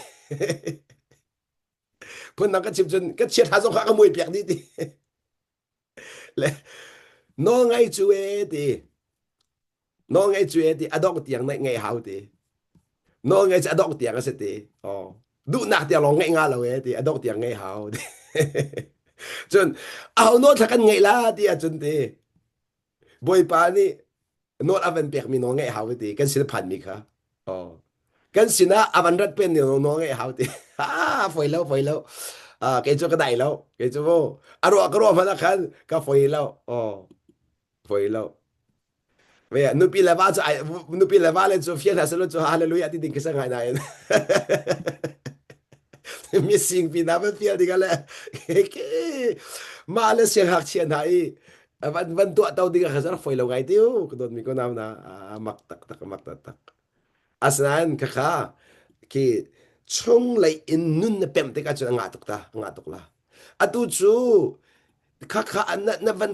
Phundang ka chim cun ka chiat ha zong kha a ka muai piak dih ti. Le nawl ngei cu e ti. Nawl ngei cu e ti a dongh tiang naih ngei hau ti. Nawl ngei cu a dongh tiang a si ti. Oh. Duhnak tiang lawng ngeih nga lo e ti a dongh tiang ngei hau ti. Cun aho nawl thla kan ngeih la ti ahcun ti. Bawipa nih nawl a van pekmi nawl ngeih hau ti kan sin phanmi kha. Oh. Kan sinah a van rat pen ni nawl ngeih hau ti. Ah, foi lo, foi lo. Ah, kei cu ka dai lo. Kei cu mu a ruah ka ruah hmanh ah khan ka foi lo. Oh, foi lo. Ve nupi le va cu ai nupi le va le cu fial hna selaw cu hallelujah ti ding khi sa ngai nain. Mising pi na van fial ding le ke mah le siangngakchia hna i van van tuah to ding ah khan foi lo ngai tiu ka dawt mi ko nau na mak tak tak mak tak tak. Asinain khakha khi chunglei in nun na pemh tikah cun a ngah tuk ta, a ngah tuk la. Atu cu khakha na, na van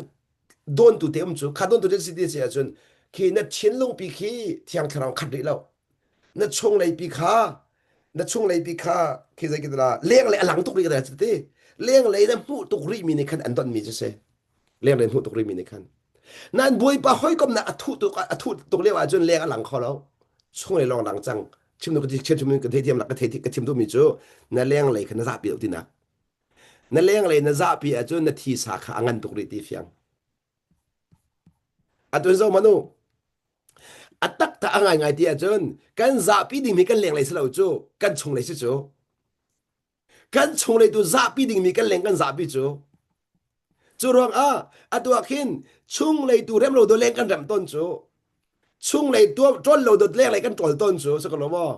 dawntu te um cu, kha dawntu te si ti si ahcun khi na thinlung pi khi thiang thlarau khat rih lo. Na chunglei pi kha na chunglei pi kha khi zei ki la lenglei a lang tuk rih ka ti. Lenglei na hmuh tuk rih mi nih khan an don mi cu si. Lenglei hmuh tuk rih mi nih khan. Nan Bawipa hawikomnak a thuh tuk a thuh tuk lio ahcun leng a lang kho lo. Chunglei lawng lang cang. Chim ka chim chim ka theithiam ka thei ka chim duhmi cu na lenglei kha na zahpi lo tinak. Na lenglei na zahpi ahcun na thisa kha a ngan tuk rih ti fiang. Atun zo manu a tak ta a ngai ngai ti ahcun kan zahpi ding mi kan lenglei si lo cu kan chunglei si cu. Kan chunglei tu zahpi dingmi kan leng kan zahpi cu. Cu ruangah atu ah khin chunglei tu rem lo do leng kan rem ton cu. Chunglei tu ṭol lo dot lenglei kan ṭol ton cu sa ko lo maw?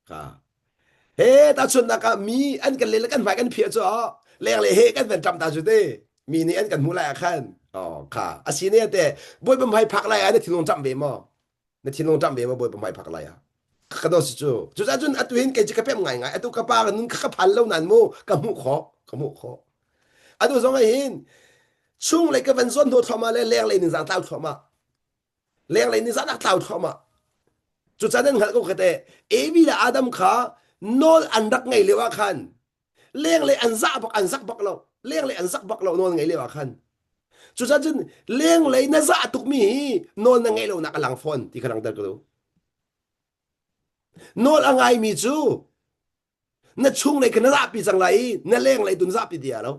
Ka. He ta chunnak ah mi an kan le kan hmai kan phiah cu lenglei he kan van ṭam ta cu te. Mi nih an kan hmuh lai ah khan. Oh, kha. Asi ne te bawipa hmai phak lai ah na thinlung ṭam ve maw? Na thinlung ṭam ve maw bawipa hmai phak lai ah ka do si cu cucaah cun atu hin kei cu ka pem ngai ngai atu ka pa ka nun ka phan lo nan mu ka hmuh khawh ka hmuh khawh atu zong ah hin chung lei ka van zawn hnu thluahmah le leng lei ning zang tlau thluahmah leng lei ning zang nak tlau thluahmah cucaah nan hngalh ko kha te Evi le Adam kha nawl an rak ngei lio ah khan lenglei an zah bak an zak bak lo lenglei an zak bak lo nawl ngei lio ah khan cucaah cun lenglei na zah tukmi hi nawl na ngeih lonak a lang fawn ti kha langhter ka duh nawl a ngaimi cu na chunglei kha na zahpi cang lai i na lenglei tu na zahpi dia lo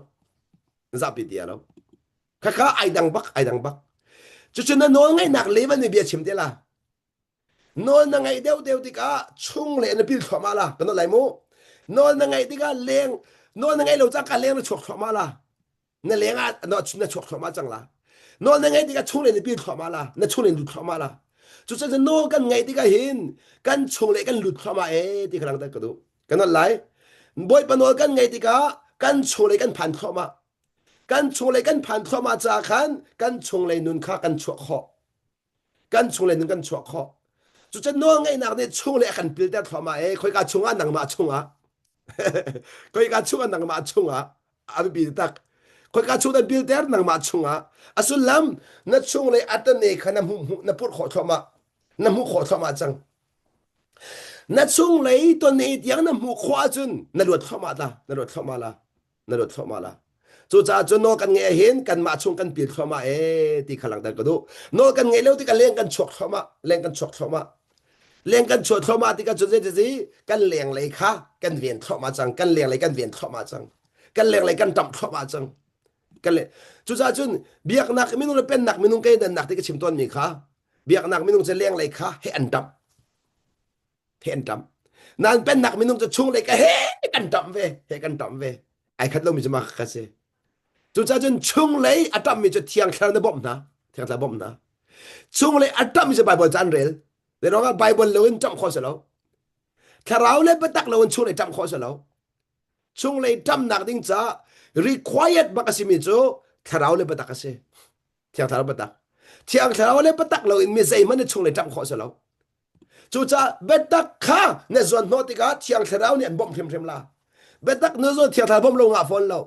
na zahpi dia lo khakha ai dang bak ai dang bak cucu na nawl ngeihnak level nih bia chim te la Nawl na ngaih deuhdeuh tikah chung le na pil thluahmah la. Kan lai mu. Nawl na ngaih tikah leng nawl na ngaih lo cangka leng na chuak thluahmah la. Na leng ah na chuak thluahmah cang la. Nawl na ngaih tikah chung le na pil thluahmah la. Na chung le lut thluahmah la. Cucaah nawl kan ngaih tikah hin kan chung le kan lut thluahmah ee ti ka langter ka duh. Kan nawl lai. Bawipa nawl kan ngaih tikah kan chung le kan phan thluahmah. Kan chung le kan phan thluahmah caah khan kan chung le nun kha kan chuah khawh. Kan chunglei in kan chuah khawh. Cucun nawlngeihnak nih chunglei a kan pilter thluahmah e khoika chungah nangmah chungah khoika chungah nangmah chungah a biapi tak khoika chung nan pilter nangmah chungah a sullam na chunglei atane kha na hmuh na purh khawh thluahmah na hmuh khawh thluahmah cang na chunglei tone tiang na hmuh khawh ahcun na luat thluahmah ta na luat thluahmah la na luat thluahmah la. Cucaah cun nawl kan ngeih ahhin kanmah chung kan pil thluahmah ee ti kha langhter ka duh. Nawl kan ngeih lo tikah leng kan chuak thluahmah, leng kan chuak thluahmah. Leng kan chuah thluahmah tikah cun zeiti kan lenglei kha kan ven thluahmah cang, kan lenglei kan ven thluahmah cang. Kan lenglei kan ṭamh thluahmah cang. Kan le cucaah cun biaknak minung le pennak minung kei dannak ti ka chim tawnmi kha biaknak minung cu lenglei kha he an ṭamh. He an ṭamh. Nain pennak minung cu chunglei ka he kan ṭamh ve, he kan ṭamh ve. Ai khat lomi cu mah kha si. Cucaah cun chunglei a ṭamhmi cu thiang thlarau na bawmh hna, thiang thlarau bawmh hna. Chunglei a ṭamhmi cu Bible ca an rel. Zeiruangah Bible loin ṭamh khawh si lo. Thlarau le biatak loin chunglei ṭamh khawh si lo. Chunglei ṭamnak ding caah required bak a simi cu thlarau le biatak a si. Thiang thlarau biatak. Thiang thlarau le biatak loin mi zeihmanh na chunglei ṭamh khawh si lo. Cucaah biatak kha na zuan hnawh tikah Thiang Thlarau nih an bawmh hrimhrim la. Biatak na zuan Thiang Thlarau bawmh lo ngah fawn lo.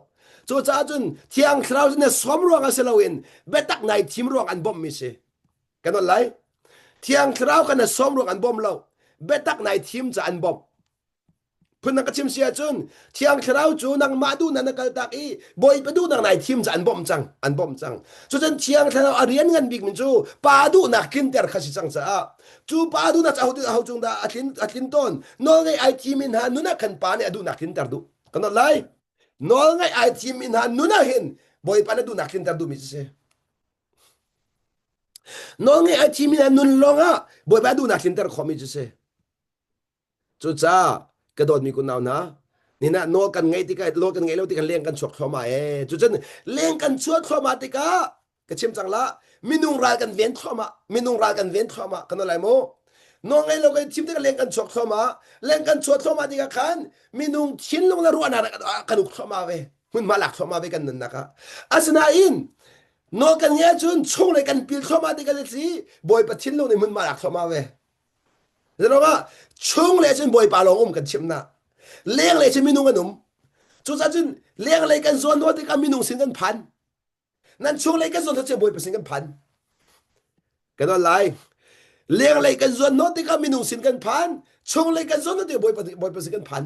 Cucaah cun Thiang Thlarau cu na sawm ruangah si loin biatak nai thim ruang an bawmhmi si. Kan on lai. Thiang Thlarau kha na sawm ruang an bawm lo. Biatak nai thim ca an bawmh. Phundang ka chim si ahcun Thiang Thlarau cu nangmah duhnak na kaltak i Bawipa duhnak nai thim cu an bawmh cang, an bawmh cang. Cucun Thiang Thlarau a rian ngan bik min cu pa duhnak tlinter kha si cang caah cu pa duhnak cu aho aho cung dah a tlin a tlin tawn nawlngaih ai thim in hna nun ah khan pa nih a duhnak tlinter duh. Kan not lai. Nawlngaih ai thim in hna nun ah hin Bawipa na duhnak tlinter duhmi cu si. Nawlngaih ai thim in hna nun lawng ah Bawipa duhnak tlinter khawhmi cu si. Cucaah ka dawtmi kunau hna, Nina nawl kan ngeih tikah nawl kan ngeih lo tikah leng kan chuak thluahmah ee. Cucun leng kan chuah thluahmah tikah ka chim cang la minung ral kan ven thluahmah minung ral kan ven thluahmah kan lai mu nawl ngei lo kan chim tikah leng kan chuak thluahmah leng kan chuah thluahmah tikah khan minung thinlung le ruahnak kan uk thluahmah ve hmunhma lak thluahmah ve kan nunnak ah asinain nawl kan ngeih ahcun chunglei kan pil thluahmah tikah si bawipa thinlung nih hmunhma lak thluahmah ve Zeiruangah chunglei cun Bawipa lawng um kan chimh na. Lenglei cun minung an um. Cucaah cun lenglei kan zawn nawl tikah minung sin kan phan. Nan chunglei kan zawn cu Bawipa sin kan phan. Kan on lai. Lenglei kan zuan nawl tikah minung sin kan phan. Chunglei kan zuan nawl tikah Bawipa, Bawipa sin kan phan.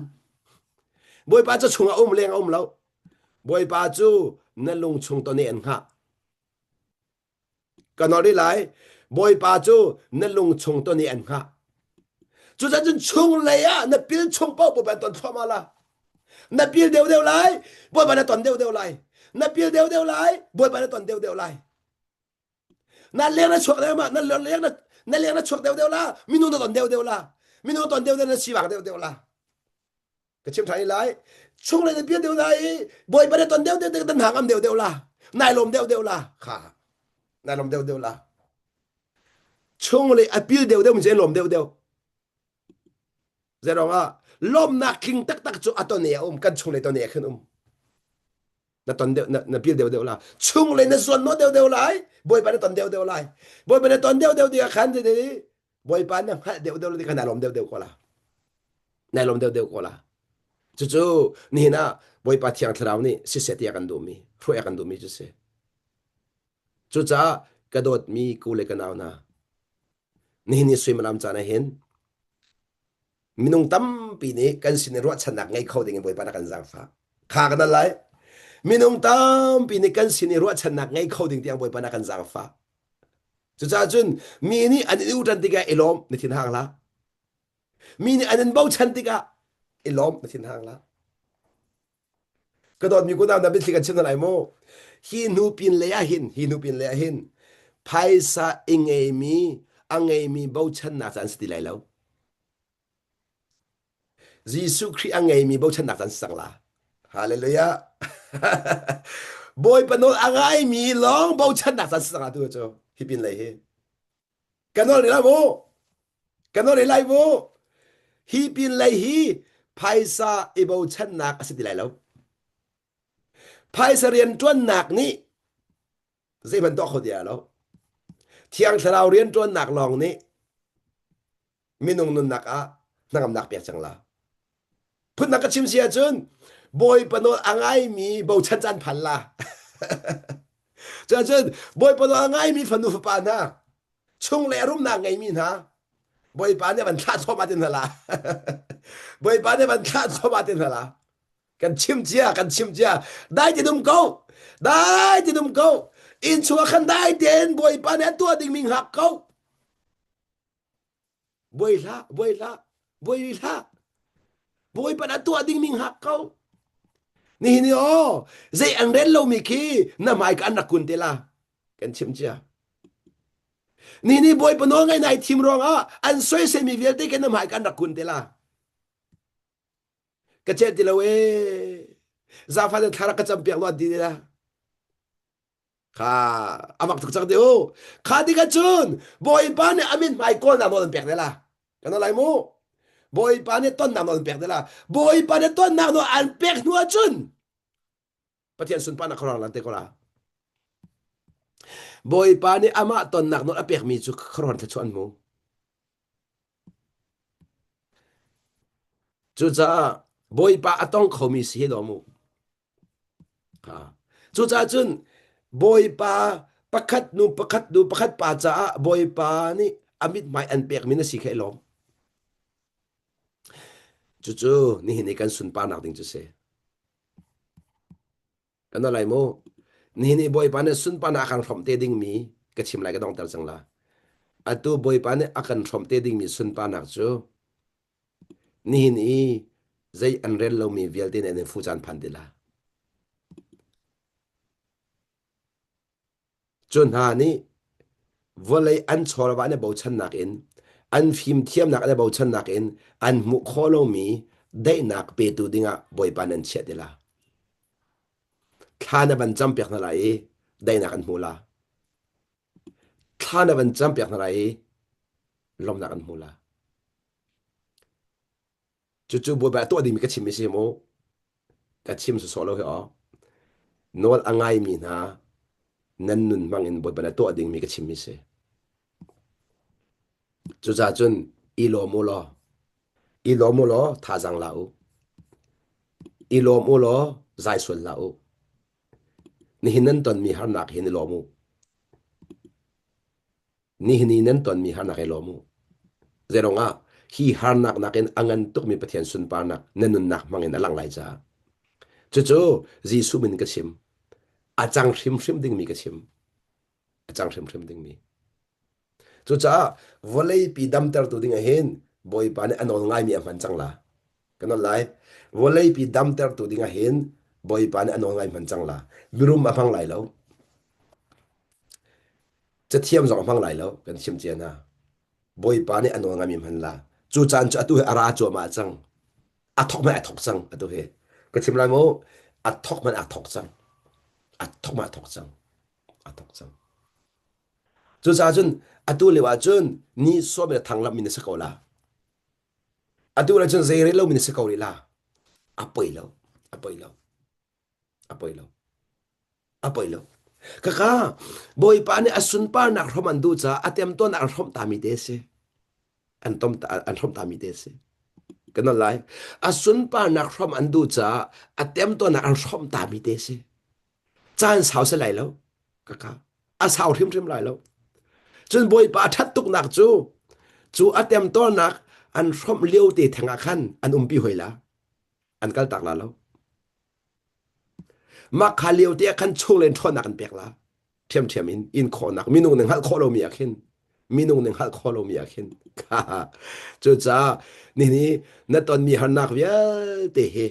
Bawipa cu chungah um leng a um lo. Bawipa cu na lung chung tone an hngah. Ka nawl rih lai. Bawipa cu na lung chung ton i an hngah. Cucaah cun chunglei ah na pil chung paoh Bawipa an ton thluahmah la. Na pil deuhdeuh lai, Bawipa na ton deuhdeuh lai. Na pil deuhdeuh lai, Bawipa na ton deuhdeuh lai. Na leng na chuak deuh ma, na leng na na leng na chuak deuhdeuh la, minung na ton deuhdeuh la. Minung ton deuhdeuh na sivak deuhdeuh la. Ka chim ṭhan lai. Chunglei na pil deuh lai i Bawipa na ton deuhdeuh tik na hna ngam deuhdeuh la. Nai lawm deuhdeuh la. Kha. Nai lawm deuhdeuh la. Chunglei a pil deuhdeuh mi cu lawm deuhdeuh. Zeirong ah lawmnak tling taktak cu a ton e a um kan chunglei ton e khin um. Na ton deuh na, na pil deuhdeuh la. Chunglei na zuan no deuhdeuh lai. Bawipa na ton deuhdeuh lai. Bawipa na ton deuhdeuh tikah khan Bawipa na hngalh deuhdeuh tikah na lawm deuhdeuh ko la. Nai lawm deuhdeuh ko la. Cucu nihin ah Bawipa Thiang Thlarau nih siseh ti a kan duhmi, hruai a kan duhmi cu si. Cucaah ka dawtmi ku le ka nau hna, nihin ni suimilam caan ah hin minung tampi nih kan sin in ruahchannak ngei kho ding in Bawipa na kan zaangfah. Kha kan al lai. Minung tampi nih kan sin i ruahchannak ngei kho ding tiang Bawipa na kan zaangfah. Cucaah cun mi nih an in uṭan tikah i lawm na thin hang hlah. Mi nih an in bochan tikah i lawm na thin hang hlah. Ka dawtmi kunau na biathli kan chim hna lai mu. Hi hnu pin lei ah hin, hi hnu pin lei ah hin phaisa i ngeimi a ngeimi bochannak caan si ti lai lo. Jesuh Khrih a ngeimi bochannak caan si cang la. Hallelujah. Bawipa nawl a ngaimi lawng bochannak caan si cang la tu cu hi pin lei hi. Ka nawl rih lai mu. Ka nawl rih lai mu. Hi pin lei hi phaisa i bochannak a si ti lai lo. Phaisa rianṭuannak nih zeihmanh tuah kho ti lo. Thiang Thlarau rianṭuannak lawng nih minung nunnak ah hnangamnak pek cang la. Phundang ka chim si ahcun Bawipa nawl a ngaimi bochan caan phan la. Cuahcun Bawipa nawl a ngaimi fanu fapa hna, chung le rumnak ngeimi hna, Bawipa nih van thlah thluahmah ti hna la. Bawipa nih van thlah thluahmah ti hna la. Kan chim cia, kan chim cia. Dai ti dum ko. Dai ti dum ko. Inn chung ah khan dai tein Bawipa nih a tuah dingmi hngak ko. Buai hlah, buai hlah, buai hlah. Bawipa na tuah ding ning hak ko. Nihin ni aw, zei an rel lomi khi na hmai ka an rak kun te la. Kan chim cia. Nihin ni Bawipa nawl ngai nai thim ruangah an soiselmi vialte khi na hmai ka an rak kun te la. Ka chet ti lo ee. Zafa na thla rak ka cam piak lo an ti te la. Kha a mak tuk cang ti u. Kha tikah cun Bawipa nih a min hmai kawlnak nawl an pek te la. Kan lai mu. Bawipa nih tonnak nawl an pek te la. Bawipa nih tonnak nawl an pek hnu ahcun Pathian sunparnak khuaruahhar lan te ko la. Bawipa nih amah tonnak nawl a pekmi cu khuaruahhar thluachuah an hmu. Cucaah Bawipa a tong khomi si hi daw mu. Cucaah cun Bawipa pakhat nu pakhat nu pakhat pa caah Bawipa nih a mithmai an pekmi na si kha i lawm. Cucu nihin i kan sunparnak ding cu si. Kan lai mu. Nihin i Bawipa nih sunparnak a kan hrawmh te dingmi ka chim lai ka dongter cang la. Atu Bawipa nih a kan hrawmh te dingmi sunparnak cu Nihin i zei an rel lomi vialte nih an in fuh caan phan ti la. Cu hna nih vawlei an chawlva an i bochannak in, an fimthiamnak an i bochannak in an hmuh khawh lomi Daihnak petu dingah Bawipa nan chiah ti la. Thla na van campiak hna lai i daihnak an hmu la. Thla na van campiak hna lai i lawmhnak an hmu la. Cucu Bawipa tuah dingmi ka chimmi si mu. Ka chim sawsawh lo hi aw. Nawl a ngaimi hna nan nun hmang in Bawipa na tuah dingmi ka chimmi si. Cucaah cun i lawm u law, i lawm u law thazaang la u. I lawm u law zai sual hlah u. Nihin nan tonmi harnak hin i lawm u. Nihin i nan tonmi harnak i lawm u. Zeiruang ah hi harnak nakin a ngan tukmi Pathian sunparnak na nunnak hmangin a lang lai caah. Cucu Jesuh min ka chim. A cang hrimhrim dingmi ka chim. A cang hrimhrim dingmi. Cucaah vawleipi damtertu ding ah hin Bawipa nih a nawl ngaimi a hman cang la. Ka nawl lai. Vawleipi damtertu ding ah hin Bawipa nih a nawl ngai hman cang la. Mirum a hmang lai lo. Cathiam zong a hmang lai lo. Kan chim cia hna. Bawipa nih a nawl ngaimi hman la. Cu caan cu atu hi a ra cuahmah cang. A thok hmanh a thok cang atu hi. Ka chim lai mu. A thok hmanh a thok cang. A thok hmanh a thok cang. A thok cang. Cucaah cun atu lio ah cun ni sawm le thang lammi na si ko la. Atu le cun zei rel lomi na si ko rih la. A poi lo. A poi lo. A poi lo. A poi lo. Kaka Bawipa nih a sunparnak hrom an duh caah a temtawnnak an hrawmh tami te si. An tom an hrawmh tami te si. Kan lai. A sunparnak hrom an duh caah a temtawnnak an hrawmh tami te si. Caan sau si lai lo. Kaka a sau hrimhrim lai lo. Cun Bawipa a ṭhat tuknak cu cu a temtawnnak an hrawmh lio te theng ah khan an umpi hoi la. An kaltak la lo. Mah kha lio te ah khan chunglen ṭhawnnak an pek la. Ṭhiamṭhiam in in khawhnak minung nih hngalh khawh lomi ah khin minung nih hngalh khawh lomi ah khin cucaah nihin na tonmi harnak vialte hi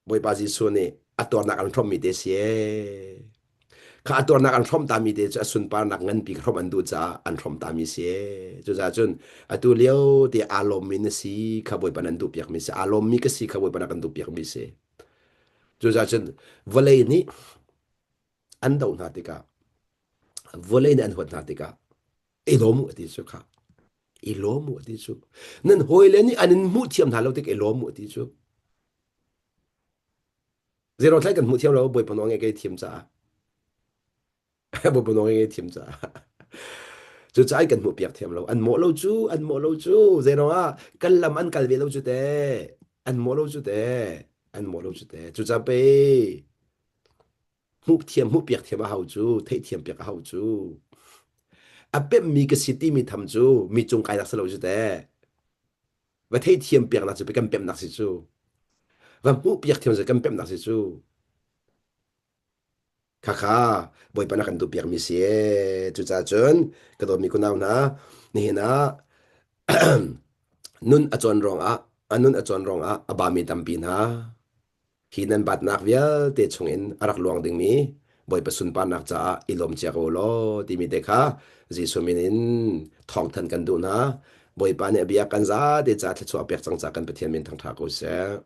Bawipa Jesuh nih a tuarnak an hrawmmi te si ee. Kha a tuarnak an hrawm tami te cu a sunparnak nganpi hrawm an duh caah an hrawm tami si ee. Cucaah cun atu lio te aa lawmmi na si kha Bawipa nan duh piakmi si. Aa lawmmi ka si kha Bawipa na kan duh piakmi si. Cucaah cun vawlei nih an doh hna tikah vawlei nih an huat hna tikah i lawm u a ti cu kha i lawm u a ti cu nan hawile nih an in hmuh thiam hna lo tik i lawm u a ti cu Zero thlai kan hmuh thiam lo Bawipa nawl ngai kai thiam caah Bawipa nawl ngai thiam caah cucaah kan hmuh piak thiam lo an mawh lo cu an mawh lo cu zeiruang ah kan lam an kal ve lo cu te an mawh lo cu te an mawh lo cu te cucaah pe hmuh thiam hmuh piak thiam a hau cu theih thiam piak a hau cu a pemmi ka si timi tham cu mi cung kai nak si lo cu te va theithiam piaknak cu kan pemnak si cu va hmuh piak thiam cu kan pemnak si cu khakha bawipa na kan duh piakmi si ee cucaah cun ka dawtmi kunau hna nihin ah nun a cawn ruangah a nun a cawn ruangah a bami tampi hna Hi nan batnak vialte chungin a rak luang dingmi Bawipa sunparnak caah i lawm cia ko law timi te kha Jesuh min in thawngthanh kan duh hna. Bawipa nih a bia kan zate ca thluachuah pek cang ca kan Pathian min thangṭha ko seh.